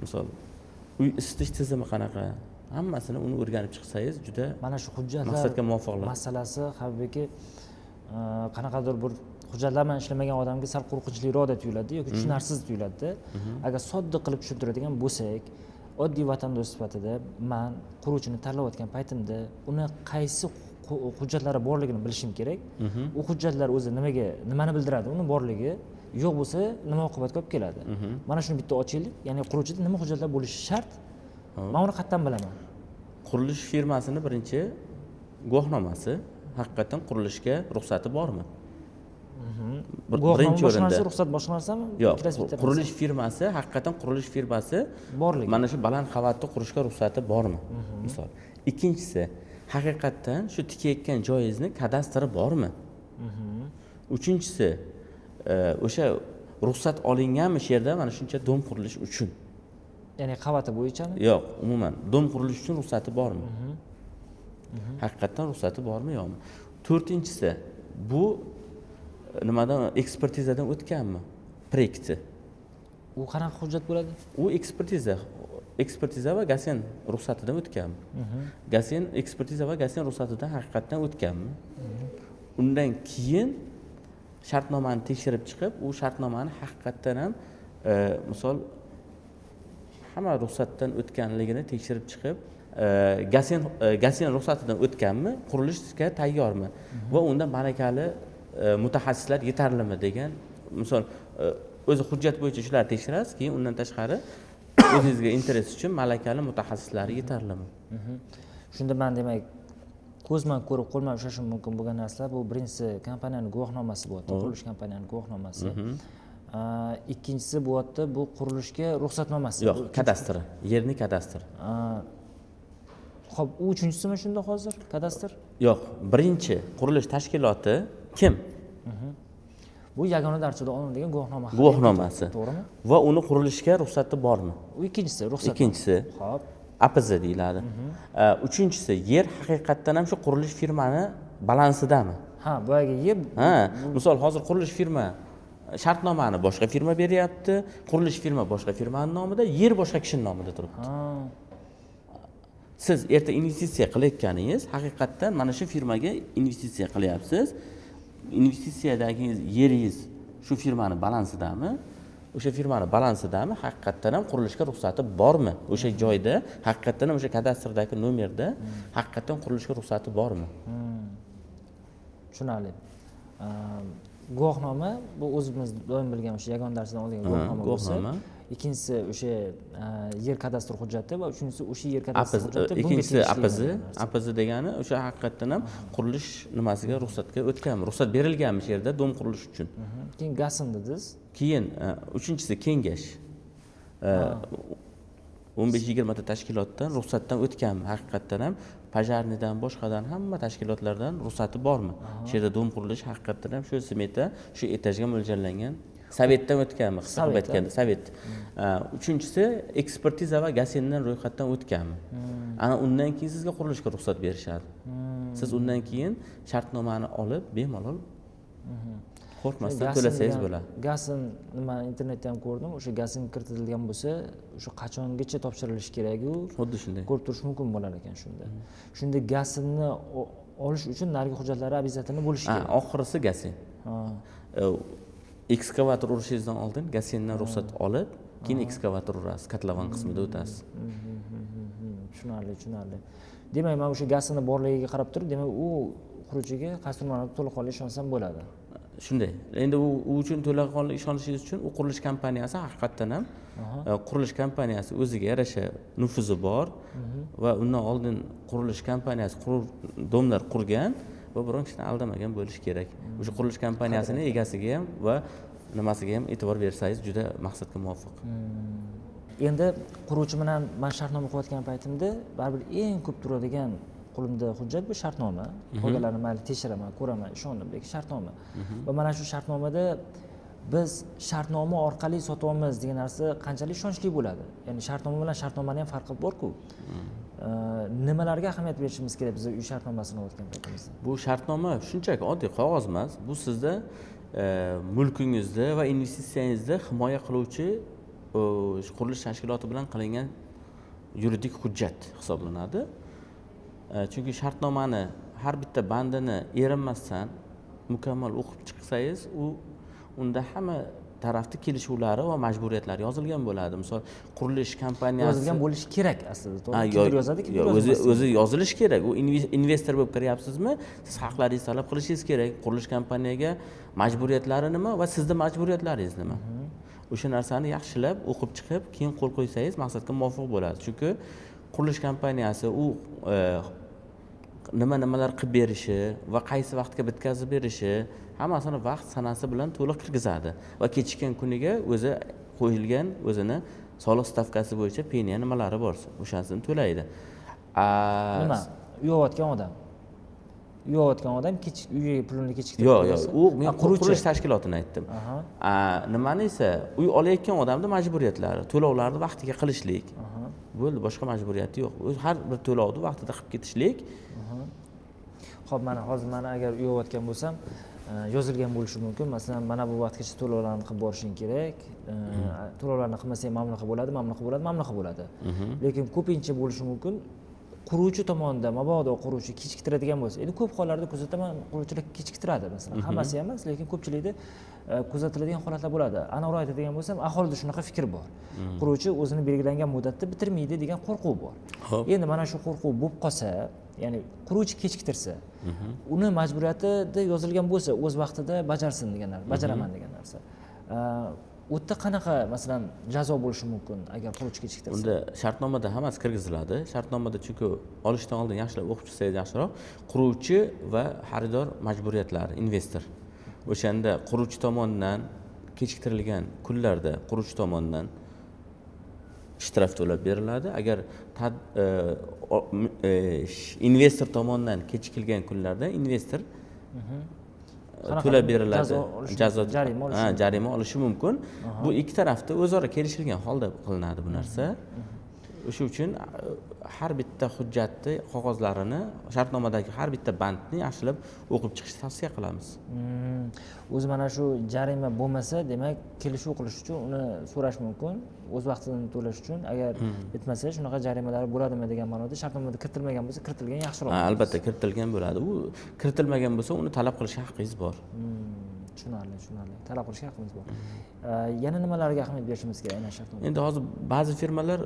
Misol, uy isitish tizimi qanaqa? Hammasini uni o'rganib chiqsangiz juda mana shu hujjatlar maqsadga muvofiqlar. Masalasi Habibaki qanaqadir bir hujjatlar bilan ishlamagan odamga sal qo'rqinchliroqdek tuyuladi yoki tushunarsiz tuyuladi. Agar sodda qilib tushuntiradigan bo'lsak, oddiy vatandosh sifatida man quruvchini tanlayotgan paytimda uni qaysi hujjatlari borligini bilishim kerak. U hujjatlar o'zi nimaga, nimani bildiradi, uni borligi yo'q bo'lsa nima oqibatga olib keladi. Mana shuni bitta ochaylik, ya'ni quruvchida nima hujjatlar bo'lishi shart? Men uni qayerdan bilaman? Qurilish firmasini birinchi guvohnomasi, haqiqatan qurilishga ruxsati bormi? Birinchi o'rinda ruxsat boshqa narsami? Yo'q, qurilish firmasi, haqiqatan qurilish firmasi borligi. Mana shu baland qavatda qurishga ruxsati bormi? Misol. Ikkinchisi, haqiqatan shu tikayotgan joyingizni kadastri bormi? Uchinchisi, o'sha ruxsat olinganmi shu yerda mana shuncha dom qurilish uchun? Ya'ni qavati bo'yichami? Yo'q, umuman dom qurilish uchun ruxsati bormi? Haqiqatan ruxsati bormi yo'qmi? To'rtinchisi, bu nimadan ekspertizadan o'tganmi? Proyekti. U qanaqa hujjat bo'ladi? U ekspertiza va GASEN ruxsatidan o'tganmi? GASEN ekspertiza va GASEN ruxsatidan haqiqatan o'tganmi? Undan keyin shartnomani tekshirib chiqib, u shartnomani haqiqatan ham misol hamma ruxsatdan o'tganligini tekshirib chiqib, GASEN ruxsatidan o'tganmi, qurilishga tayyormi va unda malakali mutaxassislar yetarlimi degan, misol o'zi hujjat bo'yicha shularni tekshirasiz, keyin undan tashqari o'zingizga interes uchun malakali mutaxassislari yetarlimi? Shunda men demak ko'zman ko'rib qo'lman ushlashim mumkin bo'lgan narsalar bu birinchisi kompaniyaning guvohnomasi bo'lyapti, qurilish kompaniyaning guvohnomasi. Ikkinchisi bo'lyapti bu qurilishga ruxsatnomasi. Yo'q, kadastr, yerni kadastr. Xo'p, u uchinchisimi shunda hozir kadastr? Yo'q, birinchi qurilish tashkiloti kim? Bu yagona darchada olinadigan guvohnoma. Guvohnomasi. To'g'rimi? Va uni qurilishga ruxsati bormi? U ikkinchisi ruxsat. Ikkinchisi. Xo'p. APZ deyiladi. Uchinchisi, yer haqiqatdan ham shu qurilish firmani balansidami? Ha, boyagi yer. Ha, misol hozir qurilish firma shartnomani boshqa firma beryapti, qurilish firma boshqa firmaning nomida, yer boshqa kishining nomida turibdi. Siz erta investitsiya qilayotganingiz haqiqatdan mana shu firmaga investitsiya qilyapsiz. Investitsiyadagi yeringiz shu firmani balansidami? O'sha firmani balansidami? Haqiqatdan ham qurilishga ruxsati bormi? O'sha joyda haqiqatdan ham o'sha kadastrdagi nomerda haqiqatdan qurilishga ruxsati bormi? Tushunarli. Guvohnoma bu o'zimiz doim bilgan o'sha yagona darsdan olgan guvohnoma bo'lsa, ikkinchisi o'sha yer kadastr hujjati va uchinchisi o'sha yer kadastr hujjati. Ikkinchisi APZ degani o'sha haqiqatdan ham qurilish nimasiga ruxsatga o'tganmi, ruxsat berilganmi shu yerda dom qurilish uchun. Keyin GASN dedingiz. Keyin uchinchisi kengash. 15-20 ta tashkilotdan ruxsatdan o'tganmi, haqiqatdan ham pajarnidan boshqadan hamma tashkilotlardan ruxsati bormi? Shu yerda dom qurilish haqiqatdan ham shu smeta, shu etajga mo'ljallangan sovetdan o'tganmi? Qisqa qilib aytganda sovet. Uchinchisi ekspertiza va GASENdan ro'yxatdan o'tganmi? Ana undan keyin sizga qurilishga ruxsat berishadi. Siz undan keyin shartnomani olib bemalol qo'rqmasdan to'lasangiz bo'ladi. GASN nima internetda ham ko'rdim, o'sha GASN kiritilgan bo'lsa, o'sha qachongacha topshirilishi kerak-u, xuddi shunday ko'rib turish mumkin bo'lar ekan shunda. Shunda GASNni olish uchun narigi hujjatlari обязательно bo'lishi kerak. Oxirisi GASN. Ekskavator urishingizdan oldin GASNdan ruxsat olib, keyin ekskavator urasiz, kotlovan qismida o'tasiz. Tushunarli, tushunarli. Demak, men o'sha GASNni borligiga qarab turib, demak, u quruvchiga qaysi ma'noda to'laqonli ishonsam bo'ladi. Shunday. Endi u uchun to'laqonli ishonishingiz uchun u qurilish kompaniyasi haqiqatdan ham qurilish kompaniyasi o'ziga yarasha nufuzi bor va undan oldin qurilish kompaniyasi domlar qurgan va biron kishini aldamagan bo'lishi kerak. O'sha qurilish kompaniyasining egasiga ham va nimasiga ham e'tibor bersangiz juda maqsadga muvofiq. Endi quruvchi bilan men shartnoma qilayotgan paytimda baribir eng ko'p turadigan qo'limda hujjat bu shartnoma. Qolganlarini mayli tekshiraman, ko'raman, ishondim, lekin shartnoma. Va mana shu shartnomada Biz shartnoma orqali sotyapmiz degan narsa qanchalik ishonchli bo'ladi? Ya'ni shartnoma bilan shartnomani ham farqi bor-ku. Nimalarga ahamiyat berishimiz kerak biz uy shartnomasini olayotgan paytimizda? Bu shartnoma shunchaki oddiy qog'oz emas. Bu sizda mulkingizni va investitsiyangizni himoya qiluvchi qurilish tashkiloti bilan qilingan yuridik hujjat hisoblanadi. Chunki shartnomani har bitta bandini erinmasdan mukammal o'qib chiqsangiz, unda hamma tarafni kelishuvlari va majburiyatlari yozilgan bo'ladi. Misol, qurilish kompaniyasi yozilgan bo'lishi kerak aslida, to'g'ri? Kimdir yozadi, kimdir yozmaydi. O'zi yozilishi kerak. U investor bo'lib kiryapsizmi, siz haqlaringizni talab qilishingiz kerak. Qurilish kompaniyaga majburiyatlari nima va sizni majburiyatlaringiz nima? O'sha narsani yaxshilab o'qib chiqib, keyin qo'l qo'ysangiz maqsadga muvofiq bo'ladi. Chunki qurilish kompaniyasi u nimalar qilib berishi va qaysi vaqtga bitkazib berishi hammasini vaqt sanasi bilan to'liq kirgizadi va kechikkan kuniga o'zi qo'yilgan o'zini soliq stavkasi bo'yicha penya nimalari bor, o'shasini to'laydi. Nima? Uy olayotgan odam. Uy olayotgan odam uyiga pulini kechiktirib yo'q, yo'q, u men qurilish tashkilotini aytdim. Nimani esa uy olayotgan odamning majburiyatlari, to'lovlarni vaqtiga qilishlik. Bo'ldi, boshqa majburiyati yo'q. O'zi har bir to'lovni vaqtida qilib ketishlik. Xo'p, mana hozir mana agar uy olayotgan bo'lsam, yozilgan bo'lishi mumkin. Masalan, mana bu vaqtgacha to'lovlarni qilib borishing kerak. To'lovlarni qilmasang mana bunaqa bo'ladi, mana bunaqa bo'ladi, mana bunaqa bo'ladi. Lekin ko'pincha bo'lishi mumkin, quruvchi tomonidan mabodo quruvchi kechiktiradigan bo'lsa, endi ko'p hollarda kuzataman, quruvchilar kechiktiradi masalan, hammasi emas, lekin ko'pchilikda kuzatiladigan holatlar bo'ladi. Aniqroq aytadigan bo'lsam, aholida shunaqa fikr bor. Quruvchi o'zini belgilangan muddatda bitirmaydi degan qo'rquv bor. Endi mana shu qo'rquv bo'lib qolsa, ya'ni quruvchi kechiktirsa, uni majburiyatida yozilgan bo'lsa, o'z vaqtida bajarsin degan narsa, bajaraman degan narsa. U yerda qanaqa masalan jazo bo'lishi mumkin agar quruvchi kechiktirsa? Unda shartnomada hammasi kirgiziladi. Shartnomada chunki olishdan oldin yaxshilab o'qib chiqsangiz yaxshiroq. Quruvchi va xaridor majburiyatlari, investor. O'shanda quruvchi tomonidan kechiktirilgan kunlarda quruvchi tomonidan shtraf to'lab beriladi. Agar investor tomonidan kechikilgan kunlarda investor to'lab beriladi, jazo, jarima olishi mumkin. Bu ikki tarafda o'zaro kelishilgan holda qilinadi bu narsa. O'sha uchun har bitta hujjatni, qog'ozlarini, shartnomadagi har bitta bandni yaxshilab o'qib chiqishni tavsiya qilamiz. O'zi mana shu jarima bo'lmasa, demak, kelishuv qilish uchun uni so'rash mumkin, o'z vaqtida to'lash uchun. Agar bitmasa, shunaqa jarimalar bo'ladimi degan ma'noda shartnomada kiritilmagan bo'lsa, kiritilgan yaxshiroq. Albatta kiritilgan bo'ladi. U kiritilmagan bo'lsa, uni talab qilish haqqingiz bor. Tushunarli, tushunarli. Talab qilishga haqqimiz bor. Yana nimalarga ahamiyat berishimiz kerak aynan shartnomada? Endi hozir ba'zi firmalar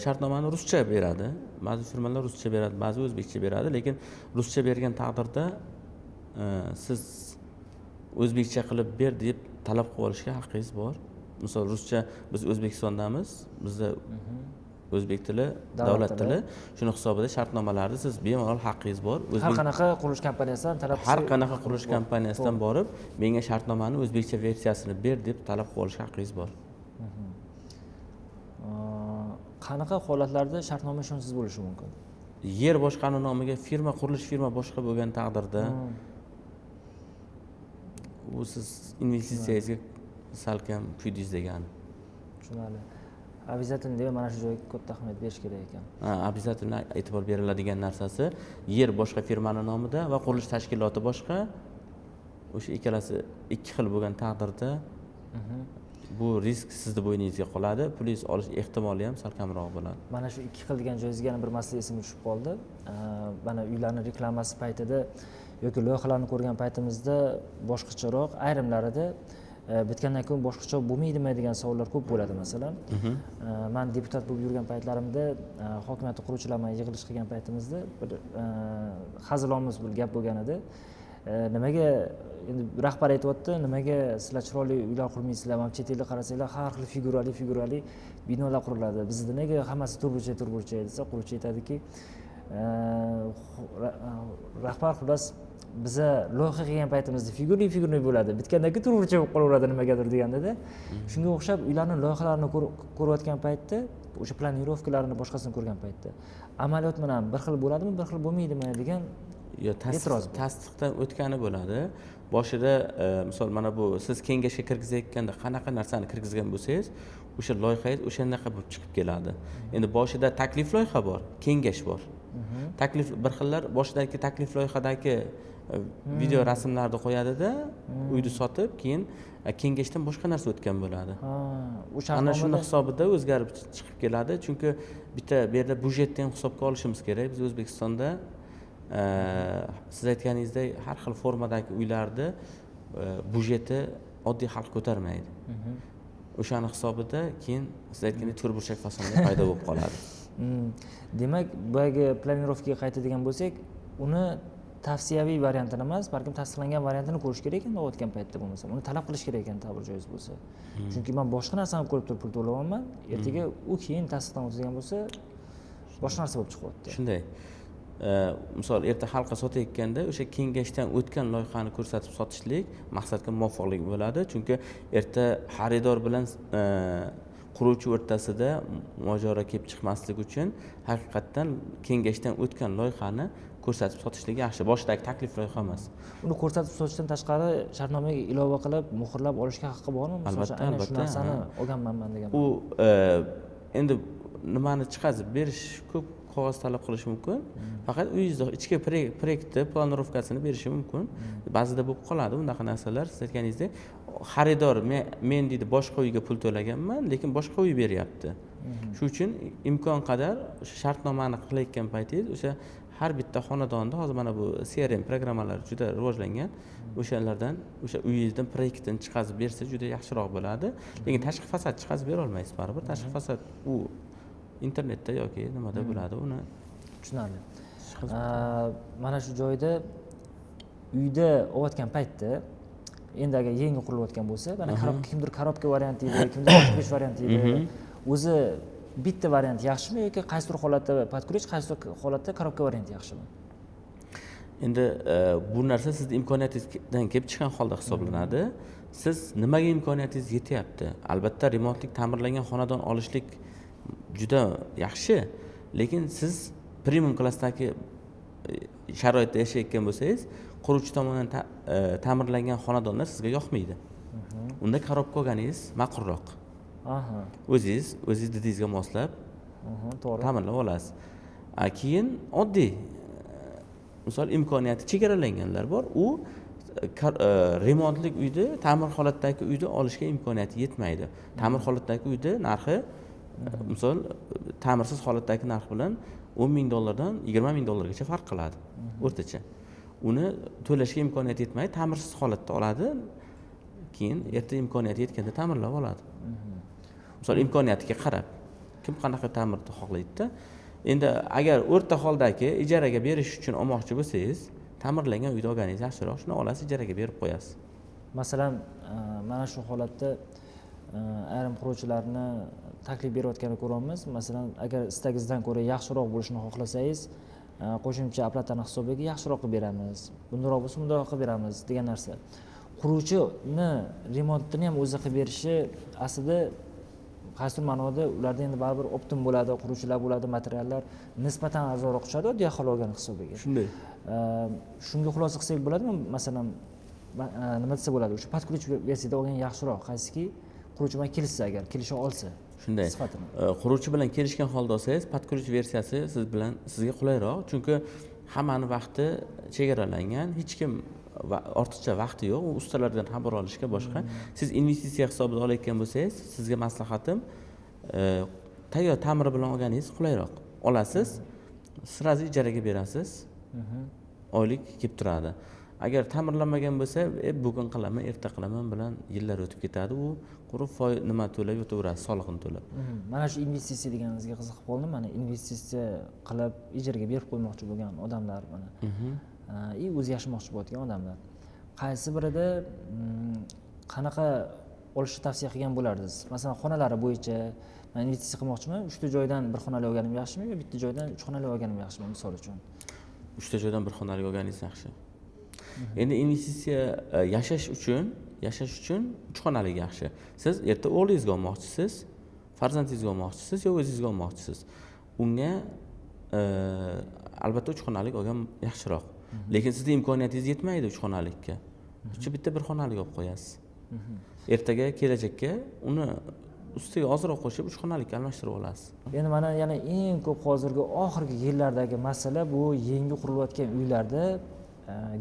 shartnomani ruscha beradi, ba'zi firmalar ruscha beradi, ba'zi o'zbekcha beradi, lekin ruscha bergan taqdirda siz o'zbekcha qilib ber deb talab qilib olishga haqqingiz bor. Misol, ruscha biz O'zbekistondamiz, bizda o'zbek tili davlat tili. Shuni hisobida shartnomalarni siz bemalol haqqingiz bor. Har qanaqa qurilish kompaniyasidan talab qilsa, har qanaqa qurilish kompaniyasidan borib, menga shartnomani o'zbekcha versiyasini ber deb talab qilib olish haqqingiz bor. Qanaqa holatlarda shartnoma ishonchsiz bo'lishi mumkin? Yer boshqani nomiga firma, qurilish firma boshqa bo'lgan taqdirda u siz investitsiyangizga salkam kuydingiz degani. Tushunarli. Обязательно demak mana shu joyga katta ahamiyat berish kerak ekan. Ha, обязательно e'tibor beriladigan narsasi yer boshqa firmani nomida va qurilish tashkiloti boshqa. O'sha ikkalasi ikki xil bo'lgan taqdirda bu risk sizni bo'yningizga qoladi, pulingiz olish ehtimoli ham sal kamroq bo'ladi. Mana shu ikki xil degan joyingizga yana bir masala esimga tushib qoldi. Mana uylarning reklamasi paytida yoki loyihalarni ko'rgan paytimizda boshqacharoq, ayrimlarida bitgandan keyin boshqacha bo'lmaydimi degan savollar ko'p bo'ladi masalan. Men deputat bo'lib yurgan paytlarimda hokimiyatda quruvchilar bilan yig'ilish qilgan paytimizda bir hazilomuz bir gap bo'lgan edi. Nimaga endi rahbar aytyapti, nimaga sizlar chiroyli uylar qurmaysizlar, mana chet elda qarasanglar har xil figurali binolar quriladi. Bizda nega hammasi to'rtburchak to'rtburchak desa, quruvchi aytadiki, rahbar xullas biza loyiha qilgan paytimizda figurli bo'ladi, bitgandan keyin to'rtburchak bo'lib qolaveradi nimagadir deganda. Shunga o'xshab uylarning loyihalarini ko'rayotgan paytda, o'sha planirovkalarini boshqasini ko'rgan paytda amaliyot bilan bir xil bo'ladimi, bir xil bo'lmaydimi degan Yo, tasdiqdan o'tgani bo'ladi. Boshida misol mana bu siz kengashga kirgizayotganda qanaqa narsani kirgizgan bo'lsangiz, o'sha loyihangiz o'shanaqa bo'lib chiqib keladi. Endi boshida taklif loyiha bor, kengash bor. Taklif bir xillar boshidagi taklif loyihadagi video rasmlarni qo'yadida, uyni sotib, keyin kengashdan boshqa narsa o'tgan bo'ladi. Ana shuni hisobida o'zgarib chiqib keladi. Chunki bitta bu yerda byudjetni ham hisobga olishimiz kerak. Biz O'zbekistonda siz aytganingizdek har xil formadagi uylarni byudjeti oddiy xalq ko'tarmaydi. O'shani hisobida keyin siz aytgandek to'rtburchak fasonlar paydo bo'lib qoladi. Demak, boyagi planirovkaga qaytadigan bo'lsak, uni tavsiyaviy variantini emas, balkim tasdiqlangan variantini ko'rish kerak ekan o'tgan paytda bo'lmasa. Uni talab qilish kerak ekan ta'bir joiz bo'lsa. Chunki men boshqa narsani ko'rib turib pul to'layapman, ertaga u keyin tasdiqdan o'tadigan bo'lsa, boshqa narsa bo'lib chiqyapti. Shunday. Misol erta xalqqa sotayotganda o'sha kengashdan o'tgan loyihani ko'rsatib sotishlik maqsadga muvofiqlik bo'ladi. Chunki erta xaridor bilan quruvchi o'rtasida mojaro kelib chiqmasligi uchun haqiqatdan kengashdan o'tgan loyihani ko'rsatib sotishlik yaxshi. Boshidagi taklif loyiha emas. Uni ko'rsatib sotishdan tashqari shartnomaga ilova qilib muhrlab olishga haqqi bormi? Albatta, albatta. Shu narsani olganman men degan. U endi nimani chiqazib berish ko'p qog'oz talab qilishi mumkin. Faqat uyingizni ichki proyektni, planirovkasini berishi mumkin. Ba'zida bo'lib qoladi bunaqa narsalar. Siz aytganingizdek, xaridor men deydi boshqa uyga pul to'laganman, lekin boshqa uy beryapti. Shu uchun imkon qadar o'sha shartnomani qilayotgan paytingiz o'sha har bitta xonadonda hozir mana bu CRM programmalari juda rivojlangan. O'shalardan o'sha uyingizdan proyektini chiqazib bersa juda yaxshiroq bo'ladi. Lekin tashqi fasad chiqazib bera olmaysiz baribir. Tashqi fasad u internetda yoki nimada bo'ladi, uni tushunarli. Mana shu joyda uyda olayotgan paytda endi agar yangi qurilayotgan bo'lsa, mana kimdir korobka varianti deydi, kimdir pod ключ varianti deydi. O'zi bitta variant yaxshimi yoki qaysidir holatda pod ключ, qaysidir holatda korobka varianti yaxshimi? Endi bu narsa sizni imkoniyatingizdan kelib chiqqan holda hisoblanadi. Siz nimaga imkoniyatingiz yetyapti? Albatta remontlik ta'mirlangan xonadon olishlik juda yaxshi, lekin siz premium klassdagi sharoitda yashayotgan bo'lsangiz, quruvchi tomonidan ta'mirlangan xonadonlar sizga yoqmaydi. Unda korobka olganingiz ma'qulroq. O'zingiz didingizga moslab to'g'ri ta'mirlab olasiz. Keyin oddiy misol imkoniyati chegaralanganlar bor. U remontlik uyda, ta'mir holatdagi uyda olishga imkoniyati yetmaydi. Ta'mir holatdagi uyda narxi misol ta'mirsiz holatdagi narx bilan $10,000 dan $20,000 gacha farq qiladi o'rtacha. Uni to'lashga imkoniyati yetmaydi, ta'mirsiz holatda oladi, keyin erta imkoniyati yetganda ta'mirlab oladi. Misol imkoniyatiga qarab kim qanaqa ta'mirni xohlaydi-da. Endi agar o'rta holdagi ijaraga berish uchun olmoqchi bo'lsangiz, ta'mirlangan uyda olganingiz yaxshiroq. Shuni olasiz, ijaraga berib qo'yasiz. Masalan, mana shu holatda ayrim quruvchilarni taklif berayotganini ko'ramiz. Masalan, agar istagingizdan ko'ra yaxshiroq bo'lishini xohlasangiz, qo'shimcha oplatani hisobiga yaxshiroq qilib beramiz, bundoq bo'lsa bundoq qilib beramiz degan narsa. Quruvchini remontini ham o'zi qilib berishi aslida qaysidir ma'noda ularda endi baribir optim bo'ladi, quruvchilar bo'ladi, materiallar nisbatan arzonroq tushadi oddiy aholi olgan hisobiga. Shunday. Shunga xulosa qilsak bo'ladimi? Masalan, nima desa bo'ladi? O'sha pod ключ versiyada olgan yaxshiroq, qaysiki quruvchi bilan kelishsa, agar kelisha olsa. Shunday. Sifatini. Quruvchi bilan kelishgan holda olsangiz, pod ключ versiyasi siz bilan sizga qulayroq, chunki hammani vaqti chegaralangan, hech kim ortiqcha vaqti yo'q, u ustalardan xabar olishga boshqa. Siz investitsiya hisobida olayotgan bo'lsangiz, sizga maslahatim, tayyor ta'miri bilan olganingiz qulayroq. Olasiz, sразу ijaraga berasiz, oylik kelib turadi. Agar ta'mirlanmagan bo'lsa, bugun qilaman, erta qilaman bilan yillar o'tib ketadi. U quruq nima to'lab yotaverasiz, soliqini to'lab. Mana shu investitsiya deganingizga qiziqib qoldim. Mana investitsiya qilib ijaraga berib qo'ymoqchi bo'lgan odamlar mana. O'zi yashamoqchi bo'layotgan odamlar. Qaysi birida qanaqa olishni tavsiya qilgan bo'lardingiz? Masalan, xonalari bo'yicha men investitsiya qilmoqchiman, 3 ta joydan bir xonali olganim yaxshimi yo bitta joydan 3 xonali olganim yaxshimi misol uchun? 3 ta joydan bir xonali olganingiz yaxshi. Endi investitsiya yashash uchun 3 xonali yaxshi. Siz erta o'g'lingizga olmoqchisiz, farzandingizga olmoqchisiz yo o'zingizga olmoqchisiz. Unga albatta 3 xonalik olgan yaxshiroq. Lekin sizni imkoniyatingiz yetmaydi 3 xonalikka. Shu bitta bir xonalik olib qo'yasiz. Ertaga kelajakka uni ustiga ozroq qo'shib 3 xonalikka almashtirib olasiz. Endi mana yana eng ko'p hozirgi oxirgi yillardagi masala bu yangi qurilayotgan uylarda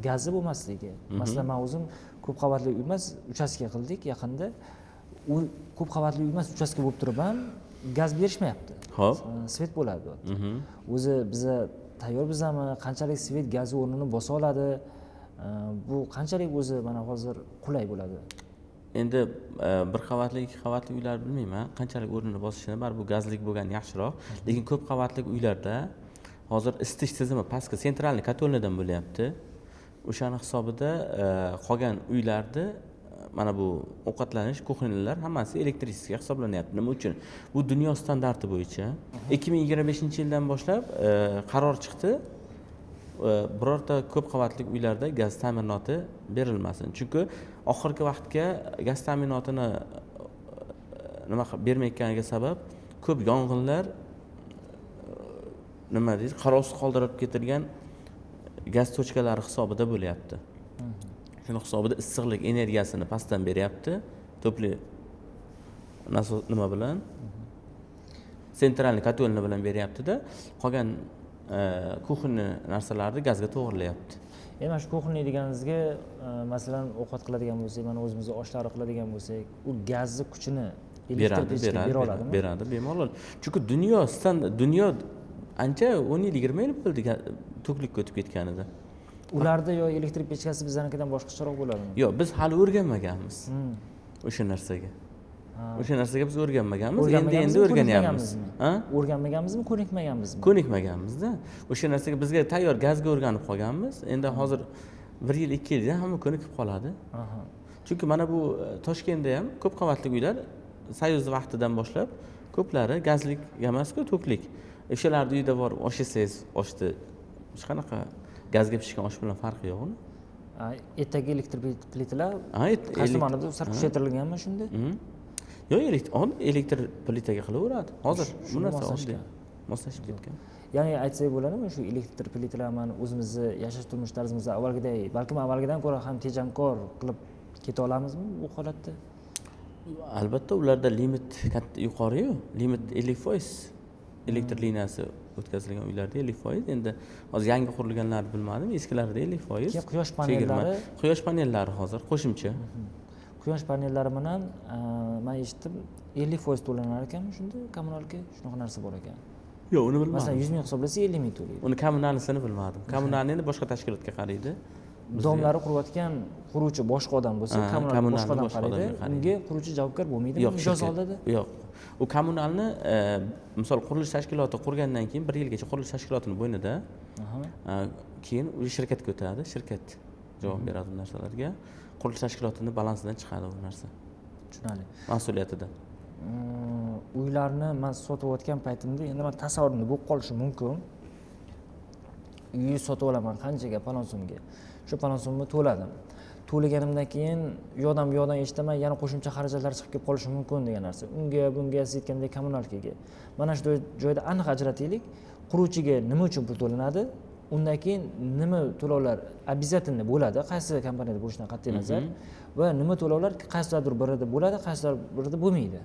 gazi bo'lmasligi. Masalan, men o'zim ko'p qavatli uy emas, uchastka qildik yaqinda. U ko'p qavatli uy emas, uchastka bo'lib turib ham gaz berishmayapti. Xo'p. Svet bo'ladi deyapti. O'zi biza tayyor bizami? Qanchalik svet gazi o'rnini bosa oladi? Bu qanchalik o'zi mana hozir qulay bo'ladi? Endi bir qavatli, 2 qavatli uylar bilmayman, qanchalik o'rnini bosishini, baribir bu gazlik bo'lgani yaxshiroq. Lekin ko'p qavatli uylarda hozir isitish tizimi pastki sentralniy kotelnidan bo'lyapti. O'shani hisobida qolgan uylarda mana bu ovqatlanish, kuxnyalar hammasi elektrический hisoblanyapti. Nima uchun? Bu dunyo standarti bo'yicha 2025-yildan boshlab qaror chiqdi. Birorta ko'p qavatli uylarda gaz ta'minoti berilmasin. Chunki oxirgi vaqtga gaz ta'minotini nima bermayotganiga sabab ko'p yong'inlar nima deydi, qarovsiz qoldirib ketilgan gaz tochkalari hisobida bo'lyapti. Shuni hisobida issiqlik energiyasini pastdan beryapti, to'pli nasos nima bilan, sentralniy kotelni bilan beryapti-da, qolgan kuxnya narsalarni gazga to'g'rilayapti. Endi mana shu kuxnya deganingizga, masalan, ovqat qiladigan bo'lsak, mana o'zimizni oshlarni qiladigan bo'lsak, u gazni kuchini elektr pechka bera oladimi? Beradi, bemalol. Chunki dunyo ancha 10 yil, 20 yil bo'ldi to'klikka o'tib ketganida. Ularda yo elektr pechkasi biznikidan boshqacharoq bo'ladimi? Yo'q, biz hali o'rganmaganmiz. O'sha narsaga. O'sha narsaga biz o'rganmaganmiz, endi o'rganyapmiz. Ha? O'rganmaganmizmi, ko'nikmaganmizmi? Ko'nikmaganmiz-da. O'sha narsaga bizga tayyor gazga o'rganib qolganmiz. Endi hozir 1 yil, 2 yilda hamma ko'nikib qoladi. Chunki mana bu Toshkentda ham ko'p qavatli uylar Soyuz vaqtidan boshlab ko'plari gazlik emas-ku, to'klik. O'shalarni uyda borib osh yesangiz, oshni hech qanaqa gazga pishgan osh bilan farqi yo'q uni. Ertaga elektr plitalar qaysi ma'noda kuchaytirilganmi shunda? Yo'q, elektr plitaga qilaveradi. Hozir bu narsa oddiy moslashib ketgan. Ya'ni aytsak bo'ladimi, shu elektr plitalar mana o'zimizni yashash turmush tarzimizni avvalgiday, balkim avvalgidan ko'ra ham tejamkor qilib keta olamizmi bu holatda? Albatta, ularda limit katta yuqori-yu, limit 50% elektr liniyasi o'tkazilgan uylarda 50%. Endi hozir yangi qurilganlarni bilmadim, eskilarida 50%. Keyin quyosh panellari, quyosh panellari hozir qo'shimcha. Quyosh panellari bilan men eshitdim 50% to'lanar ekanmi shunda kommunalga? Shunaqa narsa bor ekan. Yo'q, uni bilmadim. Masalan, 100 ming hisoblasa 50 ming to'laydi. Uni kommunalnisini bilmadim. Kommunalni endi boshqa tashkilotga qaraydi. Domlari qurayotgan quruvchi boshqa odam bo'lsa, kommunal boshqa odam qaraydi. Unga quruvchi javobgar bo'lmaydimi? Mijoz oldida? Yo'q. U kommunalni misol qurilish tashkiloti qurgandan keyin 1 yilgacha qurilish tashkilotini bo'ynida, keyin u shirkatga o'tadi, shirkat javob beradi bu narsalarga. Qurilish tashkilotini balansidan chiqadi bu narsa. Tushunarli. Mas'uliyatida. Uylarni men sotayotgan paytimda endi men tasavvurimda bo'lib qolishi mumkin. Uy sotib olaman qanchaga, falon so'mga. Shu falon so'mni to'ladim. To'laganimdan keyin u yoqdan bu yoqdan eshitaman, yana qo'shimcha xarajatlar chiqib kelib qolishi mumkin degan narsa. Unga, bunga siz aytgandek kommunalkaga. Mana shu joyda aniq ajrataylik. Quruvchiga nima uchun pul to'lanadi? Undan keyin nima to'lovlar обязательно bo'ladi, qaysi kompaniyada bo'lishidan qat'iy nazar va nima to'lovlar qaysidir birida bo'ladi, qaysidir birida bo'lmaydi.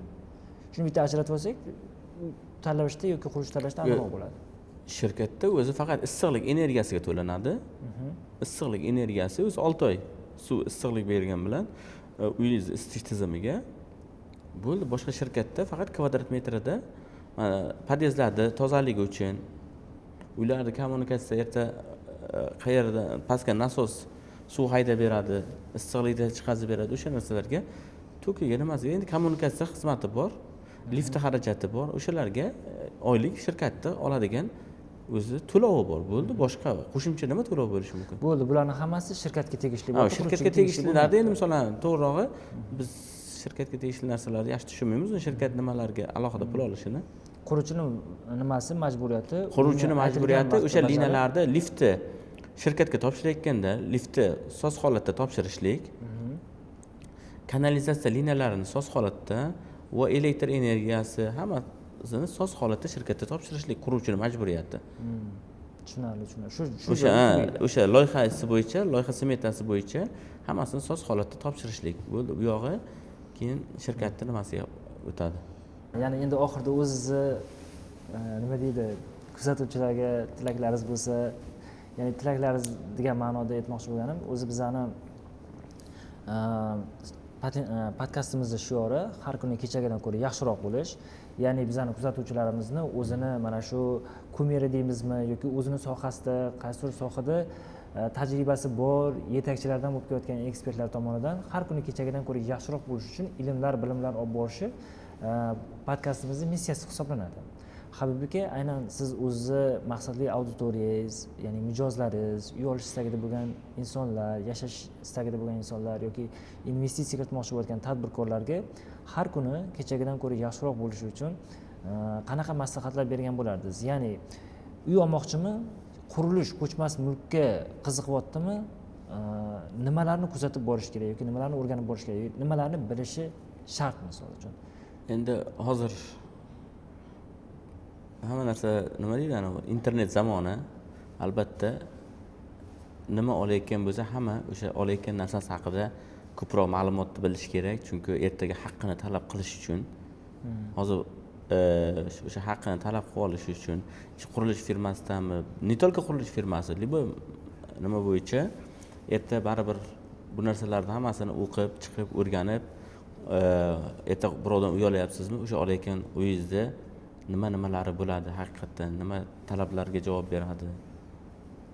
Shuni bitta ajratib olsak, tanlashda yoki qurilish tanlashda aniqroq bo'ladi. Shirkatda o'zi faqat issiqlik energiyasiga to'lanadi. Issiqlik energiyasi o'zi 6 oy suv issiqlik bergan bilan uyingizni isitish tizimiga bo'ldi. Boshqa shirkatda faqat kvadrat metrida mana podyezdlarda tozaligi uchun, uylarda kommunikatsiya erta qayerda pastga nasos suv haydab beradi, issiqlikda chiqazib beradi, o'sha narsalarga to'kiga nimasi. Endi kommunikatsiya xizmati bor, lift xarajati bor, o'shalarga oylik shirkatda oladigan o'zi to'lovi bor, bo'ldi. Boshqa qo'shimcha nima to'lov bo'lishi mumkin? Bo'ldi, bularning hammasi shirkatga tegishli bo'ladi. Shirkatga tegishlilarda endi masalan, to'g'rirog'i biz shirkatga tegishli narsalarni yaxshi tushunmaymiz, shirkat nimalarga alohida pul olishini. Quruvchini nimasi majburiyati? Quruvchini majburiyati o'sha liniyalarda liftni shirkatga topshirayotganda liftni soz holatda topshirishlik, kanalizatsiya liniyalarini soz holatda va elektr energiyasi hammasini soz holatda shirkatga topshirishlik quruvchini majburiyati. Tushunarli, tushunarli. Shu O'sha joyda ha, tugaydi. O'sha loyihasi bo'yicha, loyiha smetasi bo'yicha hammasini soz holatda topshirishlik bo'ldi. Bu yog'i keyin shirkatni nimasiga o'tadi. Ya'ni endi oxirida o'zizni nima deydi, kuzatuvchilarga tilaklaringiz bo'lsa, ya'ni tilaklaringiz degan ma'noda aytmoqchi bo'lganim, o'zi bizani podkastimizni shiori har kuni kechagidan ko'ra yaxshiroq bo'lish. Ya'ni bizani kuzatuvchilarimizni o'zini mana shu кумири deymizmi yoki o'zini sohasida, qaysidir sohada tajribasi bor yetakchilardan bo'lib kelayotgan ekspertlar tomonidan har kuni kechagidan ko'ra yaxshiroq bo'lish uchun ilmlar, bilimlar olib borishi podkastimizni missiyasi hisoblanadi. Habib aka, aynan siz o'zizni maqsadli auditoriyangiz, ya'ni mijozlaringiz, uy olish istagida bo'lgan insonlar, yashash istagida bo'lgan insonlar yoki investitsiya kiritmoqchi bo'layotgan tadbirkorlarga har kuni kechagidan ko'ra yaxshiroq bo'lishi uchun qanaqa maslahatlar bergan bo'lardingiz? Ya'ni uy olmoqchimi, qurilish, ko'chmas mulkka qiziqyaptimi, nimalarni kuzatib borish kerak yoki nimalarni o'rganib borish kerak, nimalarni bilishi shart, misol uchun? Endi hozir hamma narsa, nima deydi, anavi internet zamoni. Albatta, nima olayotgan bo'lsa, hamma o'sha olayotgan narsasi haqida ko'proq ma'lumotni bilish kerak, chunki ertaga haqqini talab qilish uchun, hozir o'sha haqqini talab qilib olish uchun, qurilish firmasidami, не только qurilish firmasi, любой nima bo'yicha erta baribir bu narsalarni hammasini o'qib chiqib, o'rganib, erta birovdan uy olyapsizmi, o'sha olayotgan uyingizda nima nimalari bo'ladi, haqiqatdan nima talablarga javob beradi,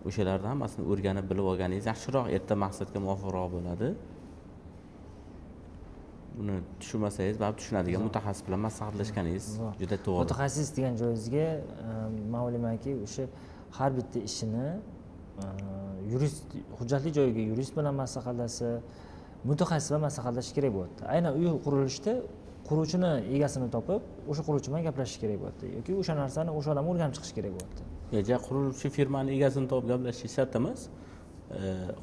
o'shalarni hammasini o'rganib, bilib olganingiz yaxshiroq, erta maqsadga muvofiqroq bo'ladi. Buni tushunmasangiz, baribir tushunadigan mutaxassis bilan maslahatlashganingiz juda to'g'ri. Mutaxassis degan joyingizga, man o'ylaymanki, o'sha har bitta ishini yurist, hujjatli joyiga yurist bilan maslahatlashsa, mutaxassis bilan maslahatlashish kerak bo'lyapti. Aynan uy qurilishida quruvchini egasini topib, o'sha quruvchi bilan gaplashish kerak bo'lyapti yoki o'sha narsani o'sha odam o'rganib chiqishi kerak bo'lyapti. Ja, quruvchi firmani egasini topib gaplashish shart emas.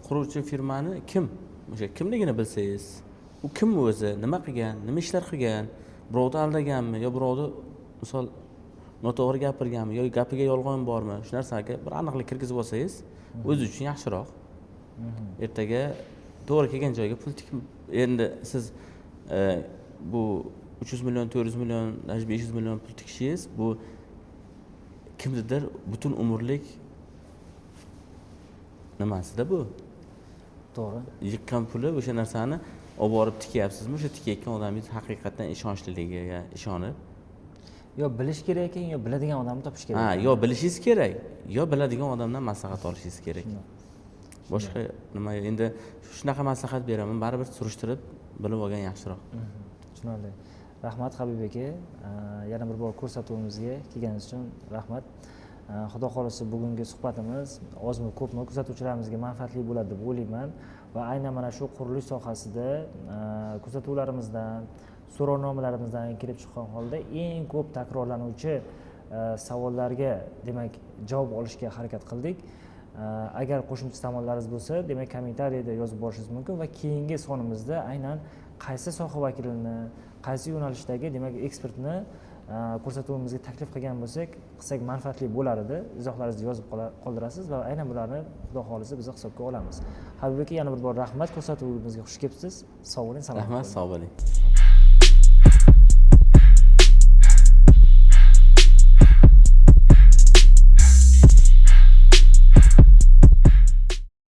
Quruvchi firmani kim, o'sha kimligini bilsangiz, u kim o'zi, nima qilgan, nima ishlar qilgan, birovni aldaganmi yo birovni, misol, noto'g'ri gapirganmi yo gapiga yolg'on bormi, shu narsaga bir aniqlik kirgizib olsangiz, o'zi uchun yaxshiroq. Ertaga to'g'ri kelgan joyga pul tikib, endi siz bu 300 million, 400 million, даже 500 million pul tikishingiz, bu kimnidir butun umrlik nimasida bu. To'g'ri. Yiqqan puli, o'sha narsani olib borib tikyapsizmi, o'sha tikayotgan odamingiz haqiqatdan ishonchliligiga ishonib. Yo bilish kerak ekan, yo biladigan odamni topish kerak. Ha, yo bilishingiz kerak, yo biladigan odamdan maslahat olishingiz kerak. Boshqa nima, endi shunaqa maslahat beraman: baribir surishtirib, bilib olgan yaxshiroq. Tushunarli. Rahmat, Habib aka, yana bir bor ko'rsatuvimizga kelganingiz uchun rahmat. Xudo xohlasa, bugungi suhbatimiz ozmi ko'pmi kuzatuvchilarimizga manfaatli bo'ladi deb o'ylayman va aynan mana shu qurilish sohasida kuzatuvlarimizdan, so'rovnomalarimizdan kelib chiqqan holda eng ko'p takrorlanuvchi savollarga, demak, javob olishga harakat qildik. Agar qo'shimcha savollaringiz bo'lsa, demak, kommentariyada yozib borishingiz mumkin va keyingi sonimizda aynan qaysi soha vakilini, qaysi yo'nalishdagi, demak, ekspertni ko'rsatuvimizga taklif qilgan bo'lsak, qilsak manfaatli bo'lar edi, izohlaringizni yozib qoldirasiz va aynan bularni, xudo xohlasa, biz hisobga olamiz. Habib aka, yana bir bor rahmat, ko'rsatuvimizga xush kelibsiz. Sog' bo'ling, salomat Rahmat. bo'ling. Sog' bo'ling.